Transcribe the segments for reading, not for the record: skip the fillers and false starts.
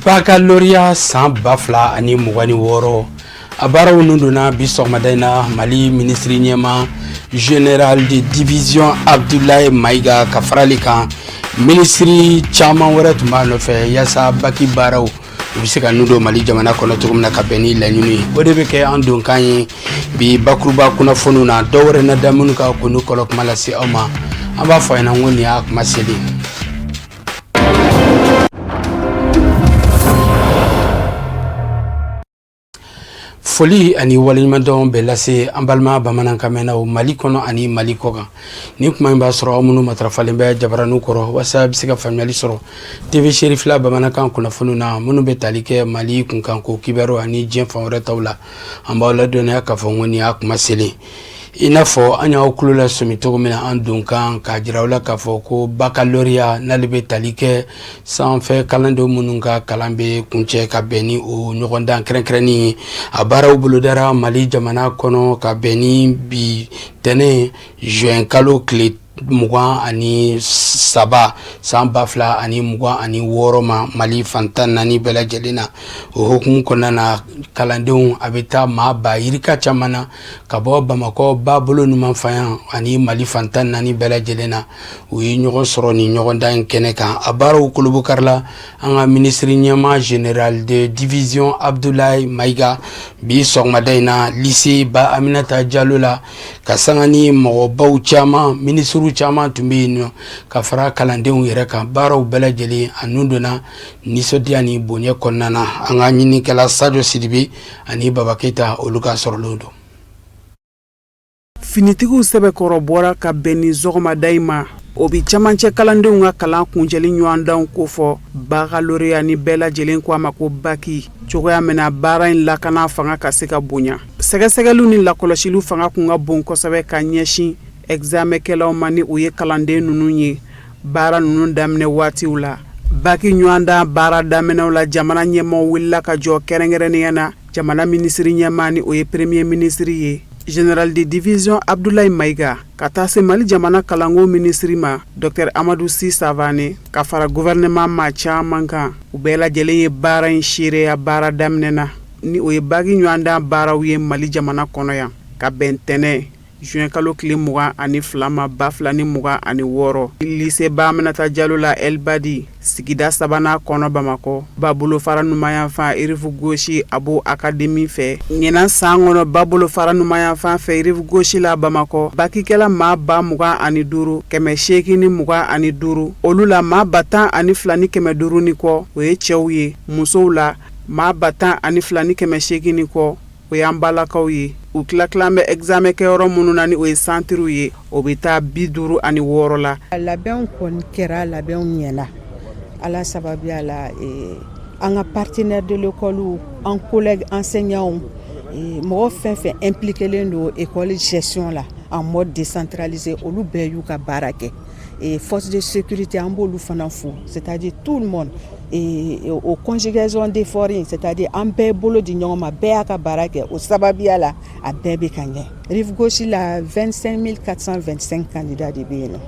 Baccalauréat san 2026, a baaraw nun donna bi sɔgɔmada in na. Mali minisiri ɲɛma, général de division Abdoulaye Maïga, ka farali kan, minisiri caman wɛrɛ tun b'a nɔfɛ, yaasa baki baaraw u bɛ se ka nun don Mali jamana kɔnɔ cogo min na, ka bɛn ni laɲini ye. O de bɛ kɛ an donkan ye bi bakuruba kunnafoniw na. Dɔw wɛrɛ na da minnu ka k'olu kɔlɔ kuma lase aw ma. An b'a fɔ a ɲɛna ko nin y'a kuma selen. Foli ani waleɲumandɔn bɛ lase an balima bamanankan mɛnnaw Mali kɔnɔ ani Mali kɔkan. Nin kuma in b'a sɔrɔ aw minnu matarafalen bɛ jabaraninw kɔrɔ, walasa bɛ se ka faamuyali sɔrɔ TV Cherifila bamanankan kunnafoniw na, minnu bɛ tali kɛ Mali kunkanko kibaru ani diɲɛ fan wɛrɛ taw la. An b'aw ladɔnniya k'a fɔ ko nin y'a kuma selen. I n'a fɔ an y'aw tulo lasɔmi cogo min na an donkan, k'a jira aw la k'a fɔ ko baccalauréat, n'ale bɛ tali kɛ sanfɛ kalandenw minnu ka kalan bɛ kuncɛ, ka bɛn ni o ɲɔgɔndan kɛrɛnkɛrɛnnen ye, a baaraw bolodara Mali jamana kɔnɔ ka bɛn ni bi tɛnɛn, juin kalo tile 23, san 2026 ma, Mali fan 14 bɛɛ lajɛlen na. O hukumu kɔnɔna na, kalandenw a bɛ taa maa ba yirika caman na ka bɔ Bamakɔ ba bolo numanfan ani Mali fan 14 bɛɛ lajɛlen na. U ye ɲɔgɔn sɔrɔ nin ɲɔgɔndan in kɛnɛ kan. A baaraw kolobokarila an ka minisiri ɲɛmaa, général de division Abdoulaye Maïga, bi sɔgɔmada in na, lycée Ba Aminata Jalo la, ka sanga ni mɔgɔbaw caman, minisiriw caman tun bɛ yen nɔ, ka fara kalandenw yɛrɛ kan. Baaraw bɛɛ lajɛlen a nun donna nisɔndiya ni bonya kɔnɔna na. An ka ɲinikɛla Sadio Sidibe ani Baba Keyita, olu ka sɔrɔlenw don. Finitigiw sɛbɛkɔrɔ bɔra ka bɛn ni sɔgɔmada in ma. O bi camancɛ kalandenw ka kalan kuncɛli ɲɔgɔndanw kofɔ, baccalauréat ni bɛɛ lajɛlen ko a ma ko baki, cogoya min na baara in lakana fanga ka se ka bonya. Sɛgɛsɛgɛliw ni lakɔlɔsiliw fanga kun ka bon kosɛbɛ ka ɲɛsin examenkɛlaw ma, ni u ye kalanden ninnu ye baara ninnu daminɛ waatiw la. Baki ɲɔgɔndan baara daminɛw la, jamana ɲɛmaaw wulila ka jɔ, kɛrɛnkɛrɛnnenya na jamana minisiri ɲɛmaa, ni o ye premier ministre ye, général de division Abdoulaye Maïga, ka taa se Mali jamana kalanko minisiri ma, docteur Amadou Sy Savané, ka fara gouvernement maa caman kan. U bɛɛ lajɛlen ye baara in seereya baara daminɛ na, ni o ye baki ɲɔgɔndan baaraw ye Mali jamana kɔnɔ yan, ka bɛn tɛnɛn, juin kalo tile 22 ma, 2026, lycée Ba Aminata Jalo la, El Badi sigida sabanan kɔnɔ, Bamakɔ ba bolofara numanyanfan, rive gauche, Abo Académie fɛ. Ɲinan san kɔnɔ, ba bolofara numanyanfan fɛ, rive gauche la, Bamakɔ, bakikɛla maa 25,825, olu la maa 12,500 ni kɔ, o ye cɛw ye. Musow la, maa 12,800 ni kɔ, o y'an balakaw ye. U tila tilan bɛ examen kɛyɔrɔ minnu na, ni o ye santiriw ye, o bɛ taa 56 la. Labɛnw kɔni kɛra, labɛnw ɲɛna Ala sababuya la. An ka partenaire de l'école, an collègues enseignants, mɔgɔ fɛn fɛn impliqué don école gestion la en mode décentralisé, olu bɛɛ y'u ka baara kɛ. Force de sécurité, an b'olu fana fo, c'est-à-dire tout le monde. O conjugaison d'effort in, c'est-à-dire an bɛɛ bolo di ɲɔgɔn ma, bɛɛ y'a ka baara kɛ, o sababuya la a bɛɛ bɛ ka ɲɛ. Rive gauche la, 25 425 candidats de bɛ yen nɔ,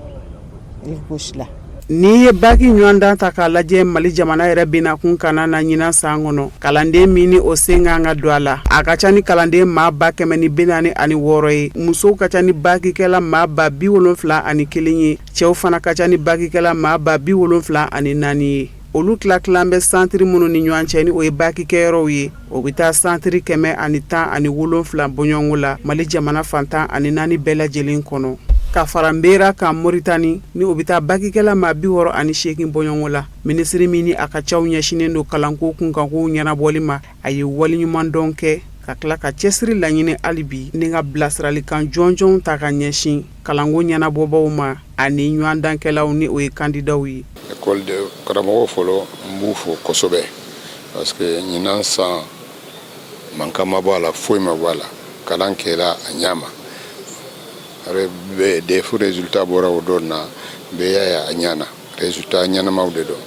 rive gauche la. N'i ye baki ɲɔgɔndan ta k'a lajɛ Mali jamana yɛrɛ bɛnakun kana na ɲinan san kɔnɔ, kalanden min ni o sen kan ka don a la, a ka ca ni kalanden maa 146 ye. Musow ka ca ni bakikɛla maa 71 ye, cɛw fana ka ca ni bakikɛla maa 74 ye. Olu tila tilan bɛ santiri minnu ni ɲɔgɔn cɛ, ni o ye bakikɛyɔrɔw ye, o bɛ taa santiri 117 bɔɲɔgɔnko la Mali jamana fan 14 bɛɛ lajɛlen kɔnɔ, ka fara Nbera kan Moritani, ni o bɛ taa bakikɛla maa 68 bɔɲɔgɔnko la. Minisiri min ni a ka caw ɲɛsinnen don kalanko kunkankow ɲɛnabɔli ma, a ye waleɲumandɔn kɛ, ka tila ka cɛsiri laɲini hali bi, ni ka bilasiralikan jɔnjɔnw ta ka ɲɛsin kalanko ɲɛnabɔbaw ma ani ɲɔgɔndankɛlaw, ni o ye kandidaw ye. École de karamɔgɔ fɔlɔ, n b'u fo kosɛbɛ, parce que ɲinan san mankan ma bɔ a la, foyi ma bɔ a la, kalan kɛra a ɲɛ ma. DEF résultat bɔra o don na, bɛɛ y'a ye a ɲɛna, résultat ɲɛnamaw de don.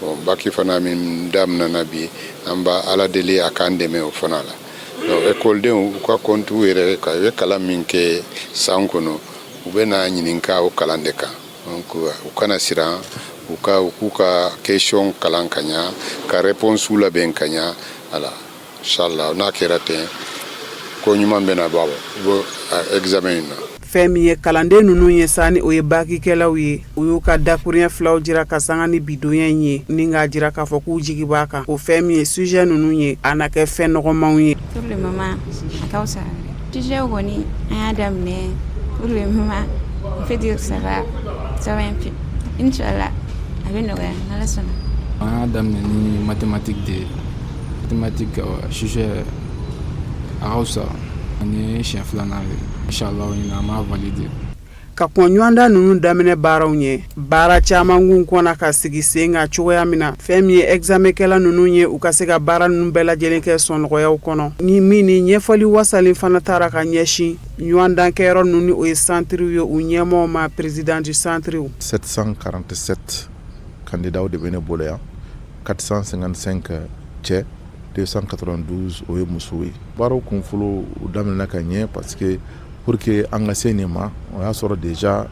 Bon, baki fana min daminɛna bi, an b'a Ala deli a k'an dɛmɛ o fana la. Donc ekɔlidenw u ka compte u yɛrɛ kan, u ye kalan min kɛ san kɔnɔ, u bɛ na ɲininka o kalan de kan. Donc u kana siran, U k'u ka question kalan ka ɲa, ka réponse labɛn ka ɲa. Ala, inshallah, n'a kɛra ten, ko ɲuman bɛna bɔ examen in na. Fɛn min ye kalanden ninnu ye sa, ni o ye bakikɛlaw ye, u y'u ka dakuruɲɛ filaw jira ka sanga ni bidonya in ye, ni k'a jira k'a fɔ k'u jigi b'a kan o fɛn min ye sujet ninnu ye, a na kɛ fɛn nɔgɔmanw ye. Pour le moment, a ka fisa. Sujet kɔni, an y'a daminɛ. Pour le moment, on peut dire ça va, ça va un peu. Inchallah, a bɛ nɔgɔya n'Ala sɔnna. An y'a daminɛ ni mathématique de ye. Mathématique sujet, a ka fisa. Nin ye siɲɛ filanan ye. Inchallah, ɲinan an b'a valider. Ka kɔn ɲɔgɔndan ninnu daminɛ baaraw ɲɛ, baara caman kun kɔnna ka sigi sen kan cogoya min na, fɛn min ye examenkɛla ninnu ye, u ka se ka baara ninnu bɛɛ lajɛlen kɛ sɔnɔgɔyaw kɔnɔ, ni min ni ɲɛfɔli wasalen fana taara ka ɲɛsin ɲɔgɔndankɛyɔrɔ ninnu, ni o ye santiriw ye, u ɲɛmɔgɔw ma, président du centre. 747 candidats de bɛ ne bolo yan, 455 cɛ, 292 o ye musow ye. Baaraw kun fɔlɔ, u daminɛna ka ɲɛ, parce que pour que an ka se nin ma, o y'a sɔrɔ déjà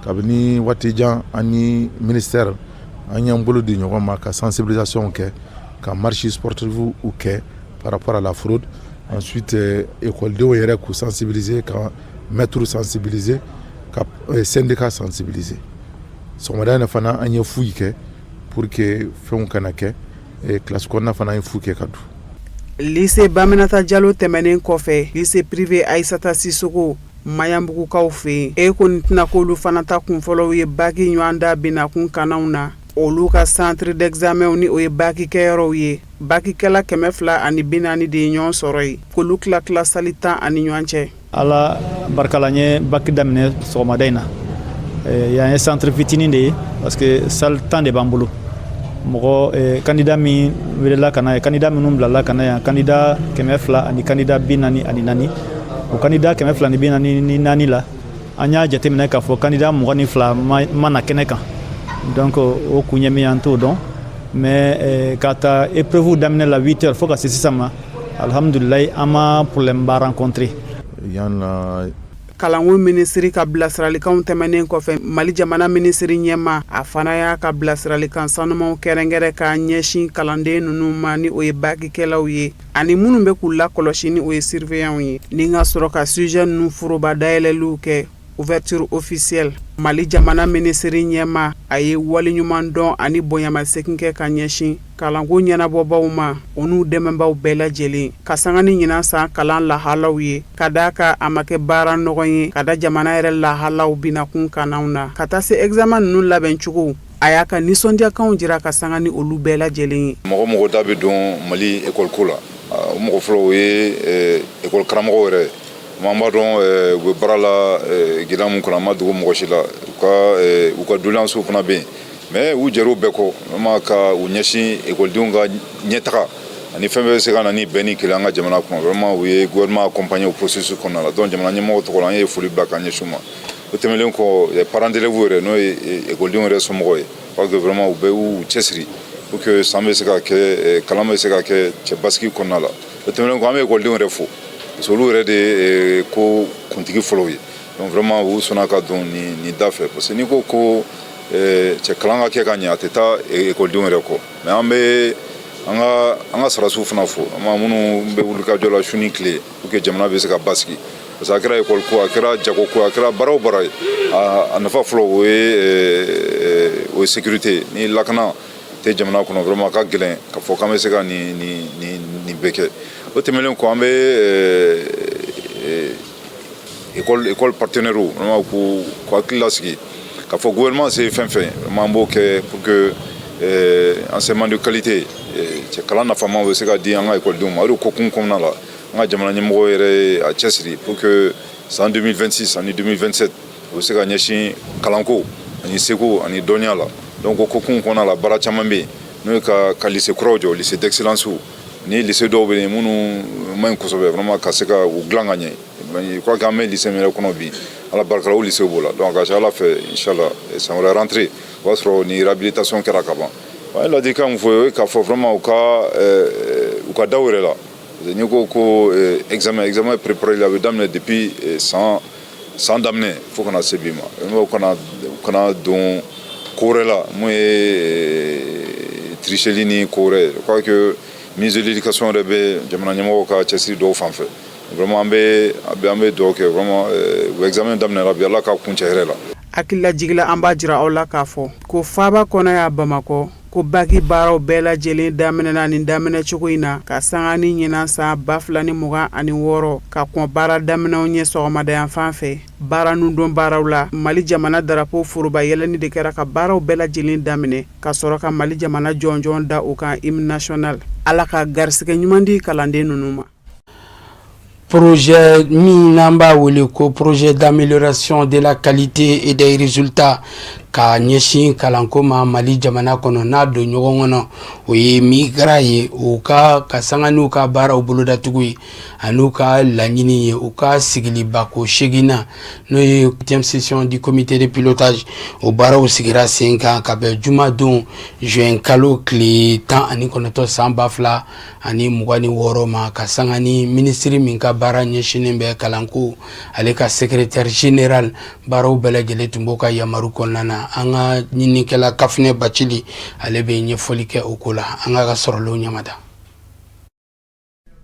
kabini waati jan, an ni ministère, an y'an bolo di ɲɔgɔn ma ka sensibilisation kɛ, ka marche sportive kɛ par rapport à la fraude. Ensuite, écoledenw yɛrɛ k'u sensibiliser, ka maîtres sensibiliser, ka syndicat sensibiliser. Sɔgɔmada in na fana, an ye fouille kɛ pour que fɛnw kana kɛ. Classe kɔnɔna fana, an ye fouille kɛ ka don. Lycée Baminata Jalo tɛmɛnen kɔfɛ, lycée privé Ayisata Sisoko Maɲanbugukaw fɛ yen, e kɔni tɛna k'olu fana ta kunfɔlɔw ye baki ɲɔgɔndan binakun kanaw na. Olu ka centre d'examen, ni o ye baki kɛyɔrɔw ye, bakikɛla 240 de ye ɲɔgɔn sɔrɔ yen, k'olu tila tila salle 10 ani ɲɔgɔn cɛ. Ala barika la, n ye baki daminɛ sɔgɔmada in na. Yan ye centre fitinin de ye, parce que salle 10 de b'an bolo. Mɔgɔ candidat min welela ka na ye, candidat minnu bilala ka na yan, candidat 200 ani candidat 44. O candidat 244 la, an y'a jateminɛ k'a fɔ candidat 22 ma na kɛnɛ kan. Donc o kun ye min ye, an t'o dɔn. Mais k'a ta épreuve daminɛ la 8 heures fo ka se sisan ma, alhamdulilayi, an ma problème ba rencontré. Yan na. Kalanko minisiri ka bilasiralikanw tɛmɛnen kɔfɛ, Mali jamana minisiri ɲɛma, a fana y'a ka bilasiralikan sanumaw kɛrɛnkɛrɛn k'a ɲɛsin kalanden ninnu ma, ni o ye bakikɛlaw ye, ani minnu bɛ k'u lakɔlɔsi, ni o ye surveillants ye, ni ka sɔrɔ ka sujet ninnu foroba dayɛlɛliw kɛ, ouverture officielle. Mali jamana minisiri ɲɛma, a ye waleɲuman dɔn ani bonyamasegin kɛ ka ɲɛsin kalanko ɲɛnabɔbaw ma, o n'u dɛmɛbaw bɛɛ lajɛlen, ka sanga ni ɲinan san kalan lahalaw ye, ka d'a kan a ma kɛ baara nɔgɔn ye, ka da jamana yɛrɛ lahalaw binakun kanaw na, ka taa se examen ninnu labɛncogo. A y'a ka nisɔndiyakanw jira ka sanga ni olu bɛɛ lajɛlen ye. Mɔgɔ mɔgɔ da bɛ don Mali école ko la, o mɔgɔ fɔlɔ, o ye école karamɔgɔw yɛrɛ ye. An b'a dɔn u bɛ baara la gɛlɛya mun kɔnɔ, an ma dogo mɔgɔ si la. U ka doléances fana bɛ yen, mais u jɛr'o bɛɛ kɔ vraiment ka u ɲɛsin ekɔlidenw ka ɲɛtaga ani fɛn bɛɛ bɛ se ka na ni bɛn ni kelen an ka jamana kɔnɔ. Vraiment, u ye gouvernement accompagner o processus kɔnɔna la. Donc jamana ɲɛmɔgɔ tɔgɔ la, an ye foli bila ka ɲɛsin u ma. O tɛmɛnen kɔ, parents d'élèves yɛrɛ, n'o ye ekɔlidenw yɛrɛ somɔgɔw ye, parce que vraiment u bɛɛ y'u cɛsiri pour que san bɛ se ka kɛ, kalan bɛ se ka kɛ cɛ basigi kɔnɔna la. O tɛmɛnen kɔ, an bɛ ekɔlidenw yɛrɛ fo, parce que olu yɛrɛ de ye ko kuntigi fɔlɔw ye. Donc vraiment, u sɔnna ka don nin da fɛ, parce que n'i ko ko cɛ kalan ka kɛ ka ɲɛ, a tɛ taa ekɔlidenw yɛrɛ kɔ. Mais an bɛ an ka sarasiw fana fo, an minnu bɛ wulikajɔ la su ni tile pour que jamana bɛ se ka basigi, parce que a kɛra ekɔli ko, a kɛra jago ko, a kɛra baara o baara ye, a nafa fɔlɔ, o ye sécurité. Ni lakana tɛ jamana kɔnɔ, vraiment a ka gɛlɛn ka fɔ k'an bɛ se ka nin bɛɛ kɛ. O tɛmɛnen kɔ, an bɛ école partenaire vraiment k'u hakili lasigi k'a fɔ gouvernement se ye fɛn fɛn, vraiment an b'o kɛ pour que enseignement de qualité, cɛ kalan nafama bɛ se ka di an ka ekɔlidenw ma. O de kokun kɔnɔna la, an ka jamana ɲɛmɔgɔ yɛrɛ ye a cɛsiri pour que san 2026 ani 2027, o bɛ se ka ɲɛsin kalanko ani seko ani dɔnniya la. Donc o kokun kɔnɔna la, baara caman bɛ yen, n'o ye ka lycée kuraw jɔ, lycée d'excellence, ni lycée dɔw bɛ yen minnu man ɲi kosɛbɛ, vraiment ka se ka u dilan ka ɲɛ. Je crois qu'an bɛ lycée min yɛrɛ kɔnɔ bi, Ala barika la, o lycée b'o la. Donc a ka ca Ala fɛ, inchallah, san wɛrɛ rentrée, o b'a sɔrɔ ni réhabilitation kɛra ka ban. An ye ladilikan min fɔ, o ye k'a fɔ vraiment u ka da u yɛrɛ la. N'i ko ko examen préparé, a bɛ daminɛ depuis san daminɛ fo kana se bi ma. U kana don ko wɛrɛ la, mun ye tricherie ni ko wɛrɛ ye. Je crois que ministre de l'éducation yɛrɛ bɛ jamana ɲɛmɔgɔw ka cɛsiri dɔw fan fɛ. Vraiment, an bɛ dugawu kɛ. Vraiment, u examen daminɛra bi, Ala ka kuncɛ hɛrɛ la. Hakililajigila, an b'a jira aw la k'a fɔ ko faaba kɔnɔ y'a Bamakɔ, ko baki baaraw bɛɛ lajɛlen daminɛna nin daminɛ cogo in na ka sanga ni ɲinan san 2026, ka kɔn baara daminɛw ɲɛ. Sɔgɔmada fan fɛ, baara nudon baaraw la, Mali jamana darapo foroba yɛlɛni de kɛra ka baaraw bɛɛ lajɛlen daminɛ, ka sɔrɔ ka Mali jamana jɔnjɔn da u kan, hymne national. Ala ka garisɛgɛ ɲuman di kalanden ninnu ma. Projet min n'an b'a wele ko projet d'amélioration de la qualité et des résultats ka ɲɛsin kalanko ma Mali jamana kɔnɔ, n'a don ɲɔgɔn kɔnɔ, o ye MIGRA ye. U ka sanga n'u ka baaraw bolodatugu ye an'u ka laɲini ye, u ka sigilibako seginna, n'o ye huitième session du comité de pilotage, o baaraw sigira sen kan ka bɛn jumadon juin kalo tile 19 san 2026 ma, ka sanga ni minisiri min ka baara ɲɛsinnen bɛ kalanko, ale ka secrétaire général. Baaraw bɛɛ lajɛlen tun b'o ka yamaru kɔnɔna na. An ka ɲininikɛla Kafinɛ Bacili, ale bɛ ɲɛfɔli kɛ o ko la. An ka sɔrɔlenw ɲamada.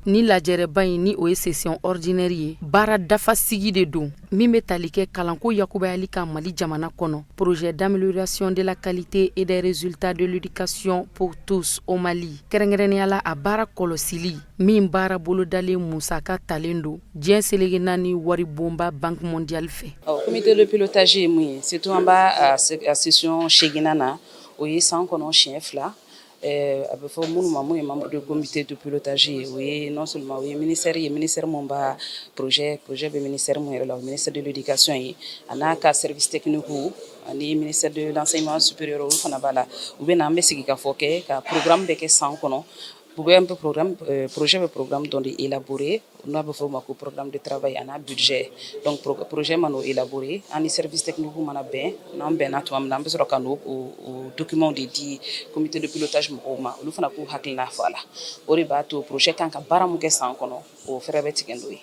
Ni lajɛrɛba in, ni o ye session ordinaire ye, baara dafa sigi de don min bɛ tali kɛ kalanko yakubayali kan Mali jamana kɔnɔ, projet d'amélioration de la qualité et des résultats de l'éducation pour tous au Mali, kɛrɛnkɛrɛnnenya la a baara kɔlɔsili min baara bolodalen musaka talen don diɲɛ seleke naani waribonba Banque mondiale fɛ. Comité de pilotage ye mun ye? Surtout an b'a a session seeginnan na, o ye san kɔnɔ siɲɛ 2. A bɛ fɔ minnu ma, mun ye membre de comité de pilotage ye, o ye non seulement o ye ministère ye, ministère mun b'a projet bɛ ministère mun yɛrɛ la, o ministère de l'éducation ye, a n'a ka service technique ani ministère de l'enseignement supérieur, olu fana b'a la. U bɛ na, an bɛ sigi ka fɔ kɛ ka programme bɛ kɛ san kɔnɔ. U bɛ programme, projet bɛ programme dɔ de élaborer, n'a bɛ fɔ o ma ko programme de travail, a n'a budget. Donc projet mana o élaborer, an ni service technique mana bɛn, n'an bɛnna tuma min na, an bɛ sɔrɔ ka n'o o document de di comité de pilotage mɔgɔw ma, olu fana k'u hakilina fɔ a la. O de b'a to projet kan ka baara mun kɛ san kɔnɔ, o fɛrɛ bɛ tigɛ n'o ye.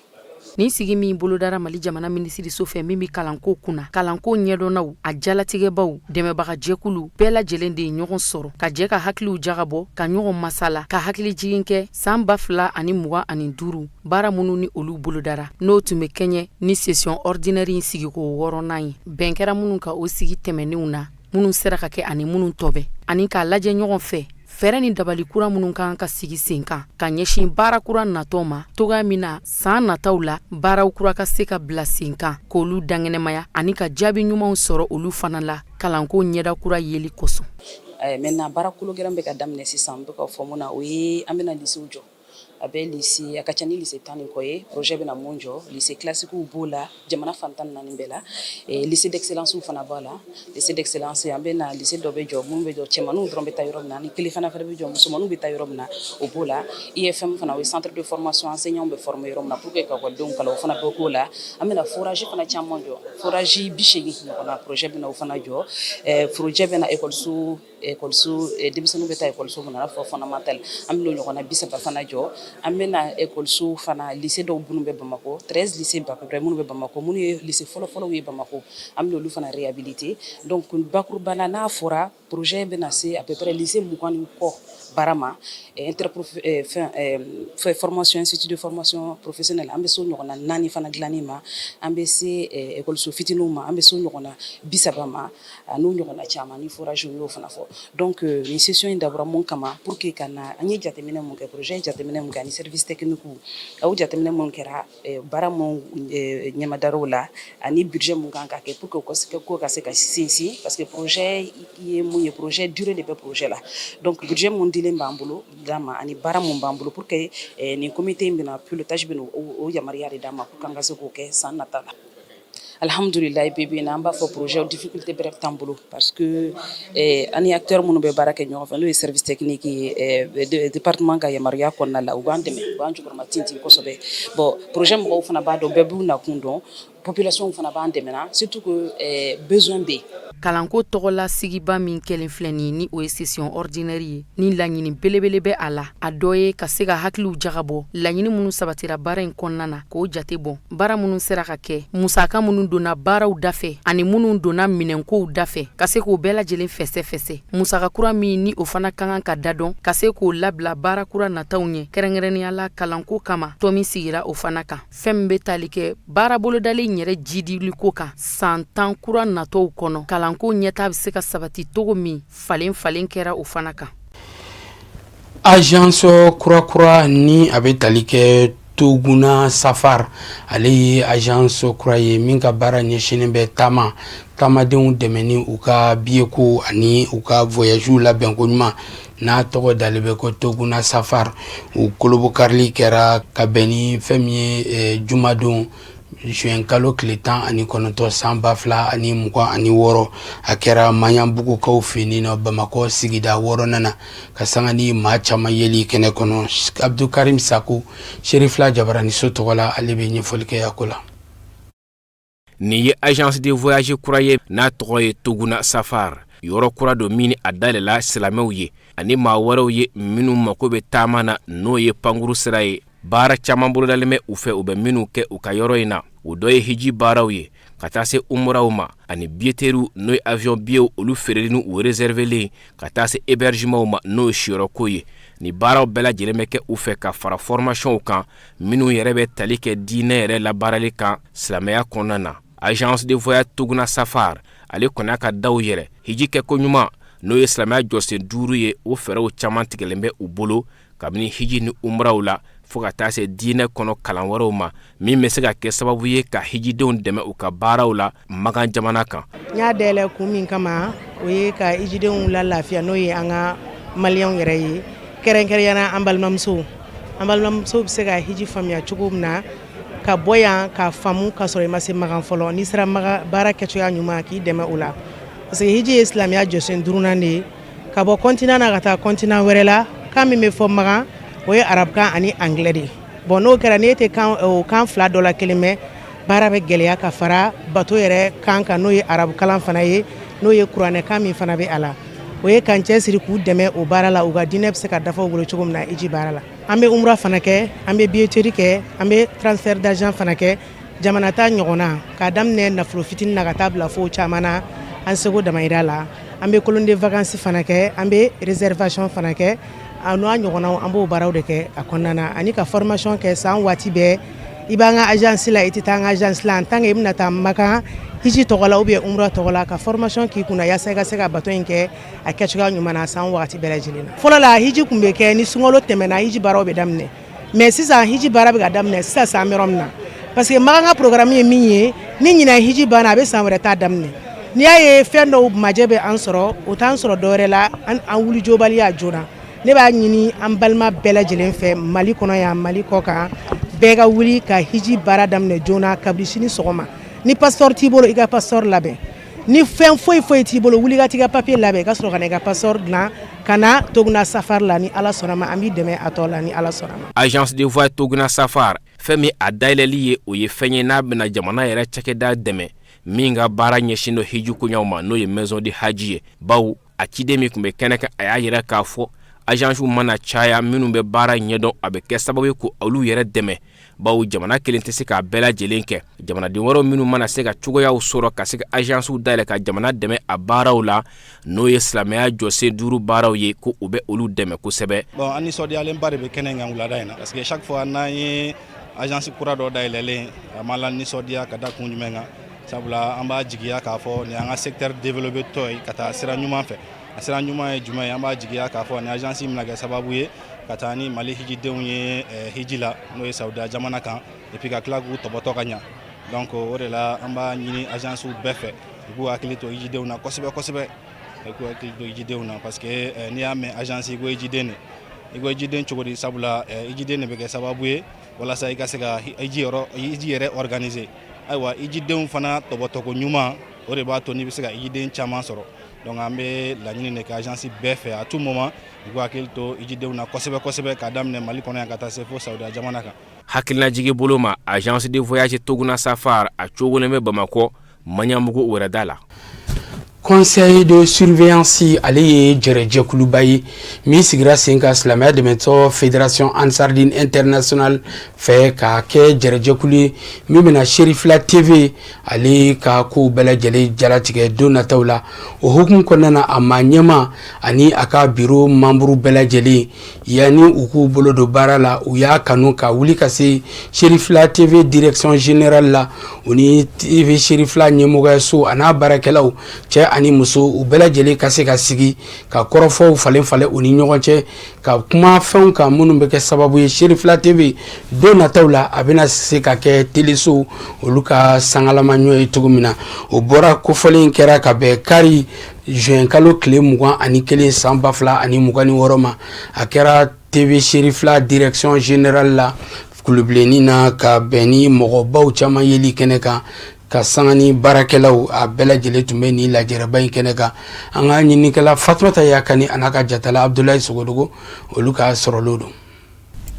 Nin sigi min bolodara Mali jamana minisiriso fɛ, min bɛ kalanko kunna, kalanko ɲɛdɔnnaw, a jalatigɛbaw, dɛmɛbagajɛkulu bɛɛ lajɛlen de ye ɲɔgɔn sɔrɔ ka jɛ ka hakiliw jagabɔ, ka ɲɔgɔn masala, ka hakili jigin kɛ san 2025 baara minnu ni olu bolodara, n'o tun bɛ kɛɲɛ ni session ordinaire in sigiko wɔɔrɔnan ye. Bɛn kɛra minnu ka o sigi tɛmɛnenw na, minnu sera ka kɛ ani minnu tɔbɛ, ani k'a lajɛ ɲɔgɔn fɛ fɛɛrɛ ni dabali kura minnu kan ka sigi sen kan ka ɲɛsin baara kura natɔ ma, togoya min na san nataw la baaraw kura ka se ka bila sen kan k'olu dankɛnɛmaya, ani ka jaabi ɲumanw sɔrɔ olu fana la kalanko ɲɛda kura yeli kosɔn. Maintenant, baara kolo gɛlɛn bɛ ka daminɛ sisan. N bɛ ka fɔ mun na, o ye an bɛna lycée jɔ. A bɛ lycée, a ka ca ni lycée 10 ni kɔ ye. Projet bɛna mun jɔ? Lycée classique b'o la, jamana fan 14 bɛɛ la. Lycée d'excellence fana b'a la. Lycée d'excellence, an bɛna lycée dɔ bɛ jɔ, mun bɛ jɔ, cɛmaninw dɔrɔn bɛ taa yɔrɔ min na, ni kelen fana bɛ jɔ, musomaninw bɛ taa yɔrɔ min na, o b'o la. IFM fana, o ye centre de formation, enseignants bɛ former yɔrɔ min na pour que ka ekɔlidenw kalan, o fana bɛ k'o la. An bɛna forage fana caman jɔ, forage 80 ɲɔgɔnna, projet bɛna o fana jɔ. Projet bɛna ekɔliso, denmisɛnninw bɛ taa ekɔliso min na, n'a fɔ fondamental, an bɛna o ɲɔgɔnna 30 fana jɔ. An bɛna ekɔliso fana, lycée dɔw minnu bɛ Bamakɔ, 13 lycées à peu près minnu bɛ Bamakɔ, minnu ye lycée fɔlɔ-fɔlɔw ye Bamakɔ, an bɛna olu fana réhabiliter. Donc bakuruba la, n'a fɔra projet bɛna se à peu près lycée 20 ni kɔ baara ma. Interprof fɛn formation, institut de formation professionnelle, an bɛ se o ɲɔgɔnna naani fana dilanni ma. An bɛ se ekɔliso fitininw ma, an bɛ se o ɲɔgɔnna 30 ma, a n'o ɲɔgɔnna caman ni forage, y'o fana fɔ. Donc nin session in dabɔra mun kama? Pour que ka na an ye jateminɛ mun kɛ, projet ye jateminɛ mun kɛ, ani service technique aw jateminɛ mun kɛra, baara mun ɲɛmadar'o la, ani budget mun kan ka kɛ pour que ko ka se ka sinsin, parce que projet ye mun ye, projet durée de bɛ projet la. Donc budget mun dilen b'an bolo d'an ma, ani baara mun b'an bolo, pour que nin comité in bɛna pilotage bɛna o yamaruya de d'an ma pour que an ka se k'o kɛ san nata la. Alhamdulilayi, bi bi in na, an b'a fɔ projet difficulté bɛrɛ t'an bolo, parce que an ni acteur minnu bɛ baara kɛ ɲɔgɔn fɛ, n'o ye service technique ye, département ka yamaruya kɔnɔna la, u b'an dɛmɛ, u b'an jukɔrɔma tintin kosɛbɛ. Bon, projet mɔgɔw fana b'a dɔn, bɛɛ b'u nakun dɔn. Population fana b'an dɛmɛ, surtout que besoin bɛ yen. Kalanko tɔgɔla sigiba min kɛlen filɛ nin, ni o ye session ordinaire ye, ni laɲini belebele bɛ a la, a dɔ ye ka se ka hakiliw jagabɔ laɲini minnu sabatira baara in kɔnɔna na, k'o jate bɔ, baara minnu sera ka kɛ, musaka minnu donna baaraw dafɛ ani minnu donna minɛnkow dafɛ, ka se k'o bɛɛ lajɛlen fɛsɛfɛsɛ, musaka kura min ni o fana ka kan ka dadɔn, ka se k'o labila baara kura nataw ɲɛ, kɛrɛnkɛrɛnnenya la kalanko kama. Tɔ min sigira o fana kan, fɛn min bɛ tali kɛ baara bolodalen yɛrɛ jidiliko kan san 10 kura natɔw kɔnɔ, kalanko ɲɛta bɛ se ka sabati cogo min, falen falen kɛra o fana kan. Agence kura ni a bɛ tali kɛ Toguna Safar, ale ye agence kura ye min ka baara ɲɛsinnen bɛ taama, taamadenw dɛmɛ ni u ka billet ko ani u ka voyage labɛnko ɲuman, n'a tɔgɔ dalen bɛ ko Toguna Safar. U kolobokarili kɛra ka bɛn ni fɛn min ye jumadon, juin kalo tile 19, san 2026. A kɛra Maɲanbugukaw fɛ yen nɔ, Bamakɔ sigida wɔɔrɔnan na, ka sanga ni maa caman yeli kɛnɛ kɔnɔ. Abdukarim Sako, Serifila Jabaraniso tɔgɔ la, ale bɛ ɲɛfɔli kɛ a ko la. Nin ye agence de voyage kura ye n'a tɔgɔ ye Toguna Safar. Yɔrɔ kura don min a dayɛlɛla silamɛw ye ani maa wɛrɛw ye minnu mako bɛ taama na, n'o ye pankuru sira ye. Baara caman bolodalen bɛ u fɛ, u bɛ minnu kɛ u ka yɔrɔ in na. O dɔ ye hiji baaraw ye, ka taa se umuraw ma, ani billetterie, n'o ye avion billetw olu feereli ni u réservelen, ka taa se hébergement ma, n'o ye siyɔrɔko ye. Ni baaraw bɛɛ lajɛlen bɛ kɛ u fɛ, ka fara formationw kan minnu yɛrɛ bɛ tali kɛ diinɛ yɛrɛ labaarali kan silamɛya kɔnɔna na. Agence de voyage Toguna Safar, ale kɔni ka daw yɛrɛ hiji kɛ ko ɲuman, n'o ye silamɛya jɔsen duuru ye, o fɛɛrɛw caman tigɛlen bɛ u bolo, kabini hiji ni umuraw la fo ka taa se diinɛ kɔnɔ kalan wɛrɛw ma, min bɛ se ka kɛ sababu ye ka hijidenw dɛmɛ u ka baaraw la Makan jamana kan. N y'a dayɛlɛ kun min kama, o ye ka hijidenw la lafiya, n'o ye an ka maliyɛnw yɛrɛ ye, kɛrɛnkɛrɛnyana an balimamusow. An balimamusow bɛ se ka hiji faamuya cogo min na, ka bɔ yan ka faamu ka sɔrɔ i ma se Makan fɔlɔ. N'i sera Makan, baara kɛcogoya ɲuman k'i dɛmɛ o la, parce que hiji ye silamɛya jɔsen duurunan de ye. Ka bɔ continent na ka taa continent wɛrɛ la, kan min bɛ fɔ Makan, o ye arabukan ani anglais de ye. Bon, n'o kɛra, n'e tɛ kan o kan fila dɔ la kelen mɛn, baara bɛ gɛlɛya, ka fara bato yɛrɛ kan kan, n'o ye arabukalan fana ye, n'o ye kuranɛkan min fana bɛ a la. O ye k'an cɛsiri k'u dɛmɛ o baara la, u ka diinɛ bɛ se ka dafa u bolo cogo min na hiji baara la. An bɛ umura fana kɛ, an bɛ billetterie kɛ, an bɛ transfert d'argent fana kɛ, jamana ta ɲɔgɔnna, k'a daminɛ nafolo fitinin na ka taa bila fo caman na, an seko damayira la. An bɛ colonie de vacances fana kɛ, an bɛ réservation fana kɛ, a n'a ɲɔgɔnnaw. An b'o baaraw de kɛ a kɔnɔna na, ani ka formation kɛ san waati bɛɛ. I b'an ka agence la, i tɛ taa an ka agence la, en tant que i bɛna taa Makan hiji tɔgɔ la ou bien umura tɔgɔ la, ka formation k'i kunna yaasa i ka se ka bato in kɛ a kɛcogoya ɲuman na san wagati bɛɛ lajɛlen na. Fɔlɔ la, hiji tun bɛ kɛ ni sunkalo tɛmɛna, hiji baaraw bɛ daminɛ. Mais sisan, hiji baara bɛ ka daminɛ sisan san yɔrɔ min na, parce que Makan ka programme ye min ye, ni ɲinan hiji banna, a bɛ san wɛrɛ ta daminɛ. N'i y'a ye fɛn dɔw majɛ bɛ an sɔrɔ, o t'an sɔrɔ dɔwɛrɛ la, an wulijobaliya joona. Ne b'a ɲini an balima bɛɛ lajɛlen fɛ, Mali kɔnɔ yan, Mali kɔ kan, bɛɛ ka wuli ka hiji baara daminɛ joona kabini sini sɔgɔma. Ni passeport t'i bolo, i ka passeport labɛn. Ni fɛn foyi foyi t'i bolo, wuli ka t'i ka papier labɛn, i ka sɔrɔ ka na i ka passeport dilan, ka na Toguna Safari la. Ni Ala sɔnna ma, an b'i dɛmɛ a tɔ la, ni Ala sɔnna ma. Agence de voyage Toguna Safar, fɛn min a dayɛlɛli ye, o ye fɛn ye n'a bɛna jamana yɛrɛ cakɛda dɛmɛ min ka baara ɲɛsin don hiji koɲaw ma, n'o ye Maison du Hadji ye. Bawo a ciden min tun bɛ kɛnɛ kan, a y'a yira k'a fɔ agence mana caya minnu bɛ baara ɲɛdɔn, a bɛ kɛ sababu ye ko olu yɛrɛ dɛmɛ, bawo jamana kelen tɛ se k'a bɛɛ lajɛlen kɛ. Jamanaden wɛrɛw minnu mana se ka cogoyaw sɔrɔ ka se ka agencew dayɛlɛ ka jamana dɛmɛ a baaraw la, n'o ye silamɛya jɔsen duuru baaraw ye, ko u bɛ olu dɛmɛ kosɛbɛ. Bon, an nisɔndiyalenba de bɛ kɛnɛ kan wulada in na, parce que chaque fois n'an ye agence kura dɔ dayɛlɛlen, a b'an la nisɔndiya. Ka da kun jumɛn kan? Sabula an b'a jigiya k'a fɔ nin y'an ka secteur développé tɔ ye ka taa sira ɲuman fɛ. A sira ɲuman ye jumɛn ye? An b'a jigiya k'a fɔ nin agence bɛna kɛ sababu ye ka taa ni Mali hijidenw ye hiji la, n'o ye Saudiya jamana kan, et puis ka tila k'u tɔbɔtɔ ka ɲa. Donc o de la, an b'a ɲini agence bɛɛ fɛ, u k'u hakili to hijidenw na kosɛbɛ kosɛbɛ, u k'u hakili to hijidenw na, parce que n'i y'a mɛn agence, i ko hijiden de. I ko hijiden cogo di? Sabula hijiden de bɛ kɛ sababu ye walasa i ka se ka hiji yɔrɔ, hiji yɛrɛ organiser. Ayiwa, hijidenw fana tɔbɔtɔko ɲuman, o de b'a to n'i bɛ se ka hijiden caman sɔrɔ. Donc an bɛ laɲini de kɛ agence bɛɛ fɛ, à tout moment u k'u hakili to hijidenw na kosɛbɛ kosɛbɛ, k'a daminɛ Mali kɔnɔ yan ka taa se fo Saudiya jamana kan. Hakilinajigi bolo ma, agence de voyage Toguna Safar, a cogolen bɛ Bamakɔ Maɲanbugu wɛrɛda la. Conseil de surveillance, ale ye jɛrɛjɛkuluba ye min sigira sen kan silamɛya dɛmɛtɔ Fédération Ansardine Internationale fɛ, ka kɛ jɛrɛjɛkulu ye min bɛna Serifila TV ale ka kow bɛɛ lajɛlen jalatigɛ don nataw la. O hukumu kɔnɔna na, a maa ɲɛma ani a ka biro membre bɛɛ lajɛlen, yanni u k'u bolo don baara la, u y'a kanu ka wuli ka se Serifila TV direction générale la. U ni TV Serifila ɲɛmɔgɔyaso a n'a baarakɛlaw, cɛ ani muso, u bɛɛ lajɛlen ka se ka sigi ka kɔrɔfɔw falen falen u ni ɲɔgɔn cɛ, ka kuma fɛnw kan minnu bɛ kɛ sababu ye Serifila TV don nataw la, a bɛna se ka kɛ teleso olu ka sangalama ɲɔ ye cogo min na. O bɔra kofɔlen kɛra ka bɛn kari juin kalo tile 21 san 2026 ma. A kɛra TV Serifila direction générale la Kulubilennin na, ka bɛn ni mɔgɔbaw caman yeli kɛnɛ kan, ka sanga ni baarakɛlaw, a bɛɛ lajɛlen tun bɛ nin lajɛrɛba in kɛnɛ kan. An ka ɲininikɛla Fatumata Yakani a n'a ka jatala Abudulayi Sogodogo, olu ka sɔrɔlo don.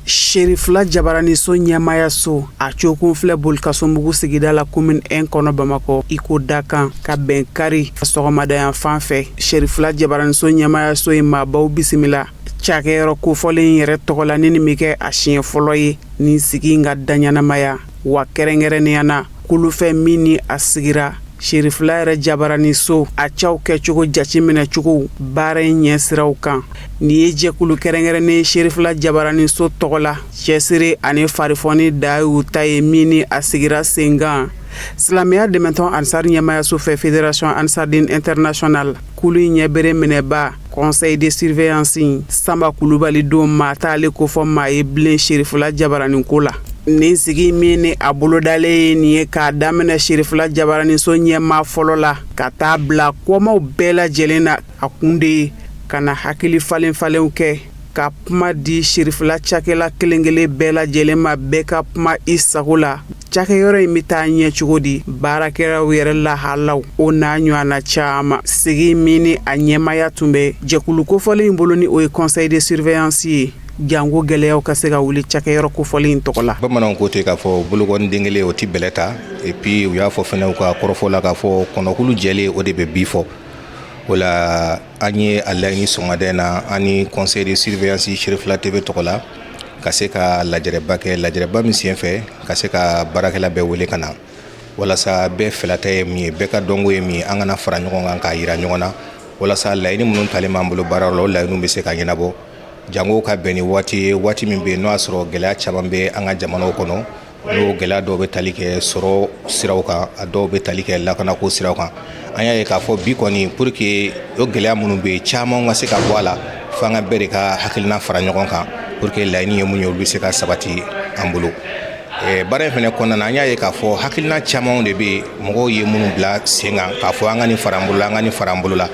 Serifila jabaraniso ɲɛmaayaso, a cokun filɛ Bolikasobugu sigida la, commune 1 kɔnɔ, Bamakɔ, i ko dakan ka bɛn kari sɔgɔmada yan fan fɛ. Serifila jabaraniso ɲɛmaayaso ye maabaw bisimila cakɛyɔrɔ kofɔlen in yɛrɛ tɔgɔ la, ni nin bɛ kɛ a siɲɛ fɔlɔ ye nin sigi in ka daɲɛnamaya wa, kɛrɛnkɛrɛnnenya na kulufɛ min ni a sigira Serifila yɛrɛ jabaraniso a caw kɛcogo jateminɛcogo baara in ɲɛ siraw kan. Nin ye jɛkulu kɛrɛnkɛrɛnnen Serifila jabaraniso tɔgɔ la, cɛsiri ani farifoni da y'u ta ye min ni a sigira sen kan silamɛya dɛmɛtɔn Ansar ɲɛmaayaso fɛ, Fédération Ansardine Internationale. Kulu in ɲɛbere minɛba conseil de surveillance Sanba Kulubali don, maa t'ale kofɔ maa ye bilen Serifila jabaranin ko la. Nin sigi min ni a bolodalen ye nin ye, k'a daminɛ Serifila jabaraniso ɲɛmaa fɔlɔ la ka taa bila kɔmaw bɛɛ lajɛlen na, a kun de ye ka na hakili falen falenw kɛ, ka kuma di Serifila cakɛla kelenkelen bɛɛ lajɛlen ma, bɛɛ ka kuma i sago la, cakɛyɔrɔ in bɛ taa ɲɛ cogo di, baarakɛlaw yɛrɛ lahalaw, o n'a ɲɔgɔnna caman. Sigi min ni a ɲɛmaaya tun bɛ jɛkulu kofɔlen in bolo, ni o ye conseil de surveillance ye, janko gɛlɛyaw ka se ka wuli cakɛyɔrɔ kofɔlen in tɔgɔ la. Bamananw ko ten k'a fɔ bolokɔni kelen o tɛ bɛlɛ ta. Et puis u y'a fɔ fana u ka kɔrɔfɔ la k'a fɔ kɔnɔkulu jɛlen, o de bɛ bi fɔ. O la, an ye a laɲini sɔgɔmada in na, an ni conseil de surveillance Serifila TV tɔgɔ la, ka se ka lajɛrɛba kɛ, lajɛrɛba min senfɛ ka se ka baarakɛla bɛɛ wele ka na, walasa bɛɛ fɛlata ye min ye, bɛɛ ka dɔnko ye min ye, an kana fara ɲɔgɔn kan k'a yira ɲɔgɔn na, walasa laɲini minnu talen b'an bolo baara la, o laɲiniw bɛ se ka ɲɛnabɔ. Jango ka bɛn ni waati ye, waati min bɛ yen n'o y'a sɔrɔ gɛlɛya caman bɛ an ka jamanaw kɔnɔ, n'o gɛlɛya dɔw bɛ tali kɛ sɔrɔ siraw kan, a dɔw bɛ tali kɛ lakanako siraw kan. An y'a ye k'a fɔ bi kɔni, pour que o gɛlɛya minnu bɛ yen caman ka se ka bɔ a la, fo an ka bɛɛ de ka hakilina fara ɲɔgɔn kan pour que laɲini ye mun ye, olu bɛ se ka sabati an bolo. Baara in fana kɔnɔna na, an y'a ye k'a fɔ hakilina camanw de bɛ yen, mɔgɔw ye minnu bila sen kan k'a fɔ an ka nin fara an bolo la, an ka nin fara an bolo la.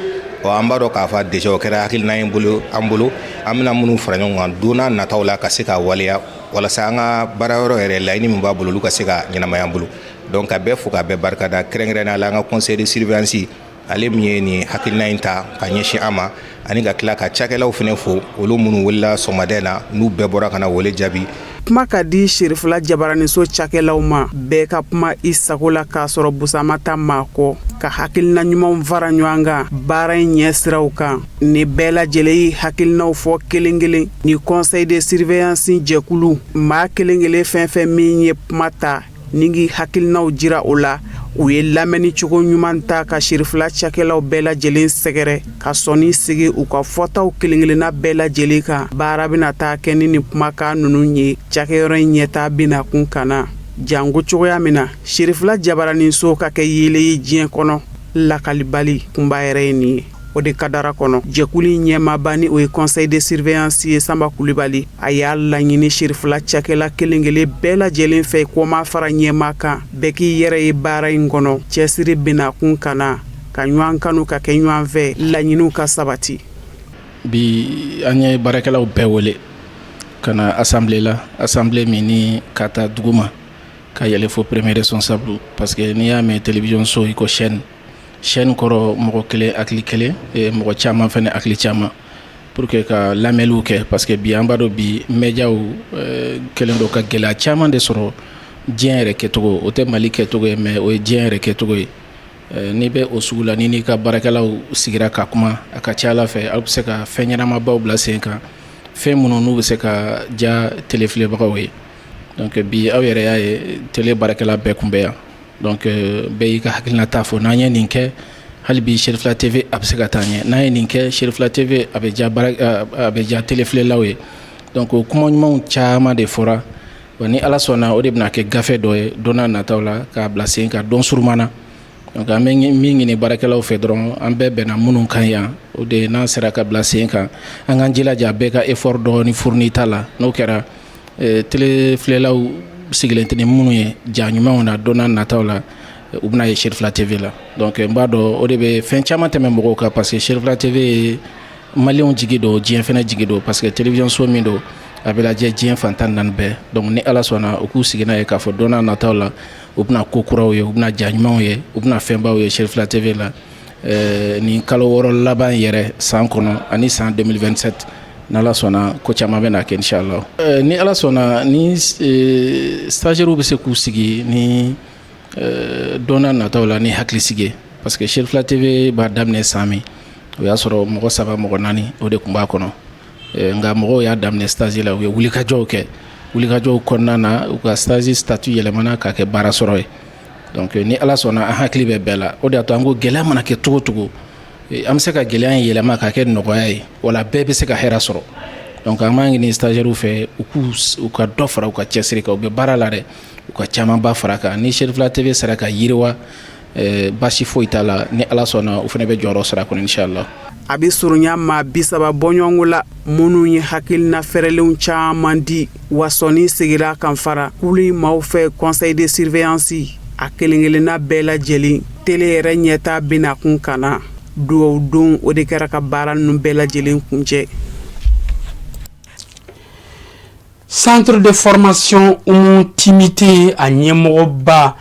Ɔ, an b'a dɔn k'a fɔ déjà o kɛra hakilina ye bolo an bolo, an bɛna minnu fara ɲɔgɔn kan don n'a nataw la ka se ka waleya, walasa an ka baara yɔrɔ yɛrɛ, laɲini min b'a bolo, olu ka se ka ɲɛnamaya an bolo. Donc ka bɛɛ fo, ka bɛɛ barikada, kɛrɛnkɛrɛnnenya la an ka conseil de surveillance, ale min ye nin hakilina in ta ka ɲɛsin an ma, ani ka tila ka cakɛlaw fana fo, olu minnu wulila sɔgɔmada in na, n'u bɛɛ bɔra ka na wele jaabi. Kuma ka di Serifila jabaraniso cakɛlaw ma, bɛɛ ka kuma i sago la, k'a sɔrɔ busama ta maa kɔ, ka hakilina ɲumanw fara ɲɔgɔn kan baara in ɲɛ siraw kan. Ni bɛɛ lajɛlen ye hakilinaw fɔ kelen kelen, ni conseil de surveillance jɛkulu maa kelen kelen fɛn fɛn min ye kuma ta ni k'i hakilinaw jira o la, u ye lamɛnni cogo ɲuman ta ka Serifila cakɛlaw bɛɛ lajɛlen sɛgɛrɛ, ka sɔnni sigi u ka fɔtaw kelenkelenna bɛɛ lajɛlen kan. Baara bɛna taa kɛ ni nin kumakan ninnu ye, cakɛyɔrɔ in ɲɛtaa bɛna kun ka na janko cogoya min na Serifila jabaraninso ka kɛ yeelen ye diɲɛ kɔnɔ. Lakalibali kunba yɛrɛ ye nin ye. O de kadara kɔnɔ, jɛkulu in ɲɛmaaba, ni o ye conseil de surveillance ye, Sanba Kulibali, a y'a laɲini Serifila cakɛla kelenkelen bɛɛ lajɛlen fɛ, kɔma fara ɲɛmaa kan, bɛɛ k'i yɛrɛ ye baara in kɔnɔ, cɛsiri bɛna kun ka na ka ɲɔgɔn kanu, ka kɛ ɲɔgɔn fɛ, laɲiniw ka sabati. Bi, an ye baarakɛlaw bɛɛ wele ka na assemblée la, assemblée min ni ka taa dugu ma ka yɛlɛ fo premier responsable, parce que n'i y'a mɛn télévision so, i ko chaîne, chaîne kɔrɔ mɔgɔ kelen hakili kelen, mɔgɔ caman fana hakili caman. pour que ka lamɛnliw kɛ, parce que bi an b'a dɔn bi médiaw kɛlen don ka gɛlɛya caman de sɔrɔ diɲɛ yɛrɛ kɛcogo. O tɛ Mali kɛcogo ye, mais o ye diɲɛ yɛrɛ kɛcogo ye. N'i bɛ o sugu la, ni n'i ka baarakɛlaw sigira ka kuma, a ka ca Ala fɛ, aw bɛ se ka fɛn ɲɛnamabaw bila sen kan, fɛn minnu n'u bɛ se ka diya telefilɛbagaw ye. Donc bi aw yɛrɛ y'a ye, télé baarakɛla bɛɛ kun bɛ yan. Donc bɛɛ y'i ka hakilinata fɔ. N'an ye nin kɛ hali bi, Cherifila TV a bɛ se ka taa ɲɛ. N'an ye nin kɛ, Cherifila TV a bɛ diya a bɛ diya telefilɛlaw ye. Donc o kuma ɲumanw caman de fɔra. Wa ni Ala sɔnna, o de bɛna kɛ gafe dɔ ye don n'a nataw la, k'a bila sen kan don surunman na. Donc an bɛ min ɲini baarakɛlaw fɛ dɔrɔn, an bɛɛ bɛnna minnu kan yan, o de ye n'an sera ka bila sen kan, an k'an jilaja bɛɛ ka effort dɔɔni fourni ta la. N'o kɛra, télé filɛlaw sigilen tɛ ni minnu ye ja ɲumanw na, don n'a nataw la u bɛna ye Cherifila TV la. Donc n b'a dɔn o de bɛ fɛn caman tɛmɛ mɔgɔw kan, parce que Cherifila TV ye maliyɛnw jigi don, diɲɛ fɛnɛ jigi don, parce que télévision so min don, a bɛ lajɛ diɲɛ fan 14 bɛɛ. Donc ni Ala sɔnna, u k'u sigi n'a ye k'a fɔ don n'a nataw la, u bɛna ko kuraw ye, u bɛna ja ɲumanw ye, u bɛna fɛnbaw ye Cherifila TV la nin kalo 6 laban yɛrɛ san kɔnɔ ani san 2027. N'Ala sɔnna, ko caman bɛna kɛ inchallah. Ni Ala sɔnna, ni stagiaires bɛ se k'u sigi ni don n'a nataw la ni hakilisigi ye, parce que Cherifila TV b'a daminɛ san min, o y'a sɔrɔ mɔgɔ saba, mɔgɔ naani, o de tun b'a kɔnɔ. Nka mɔgɔw y'a daminɛ stage la, u ye wulikajɔw kɛ. Wulikajɔw kɔnɔna na, u ka stage statut yɛlɛmana k'a kɛ baara sɔrɔ ye. Donc ni Ala sɔnna, an hakili bɛ bɛɛ la. O de y'a to an ko gɛlɛya mana kɛ cogo cogo, an bɛ se ka gɛlɛya in yɛlɛma k'a kɛ nɔgɔya ye, wala bɛɛ bɛ se ka hɛrɛ sɔrɔ. Donc an b'a ɲini stagiaires fɛ, u k'u u ka dɔ fara u ka cɛsiri kan. U bɛ baara la dɛ, u ka camanba fara kan. Ni Cherifila TV sera ka yiriwa, baasi foyi t'a la. Ni Ala sɔnna, u fana bɛ jɔyɔrɔ sɔrɔ a kɔnɔ inchallah. A bɛ surunya maa 30 bɔɲɔgɔnko la minnu ye hakilina fɛrɛlenw caman di. Wa sɔnni sigira kan fara kulu maaw fɛ, conseil de surveillance a kelen-kelenna bɛɛ lajɛlen, télé yɛrɛ ɲɛta bɛna kun ka na dugawu don. O de kɛra ka baara ninnu bɛɛ lajɛlen kuncɛ. Centre de formation Umu Timite, a ɲɛmɔgɔba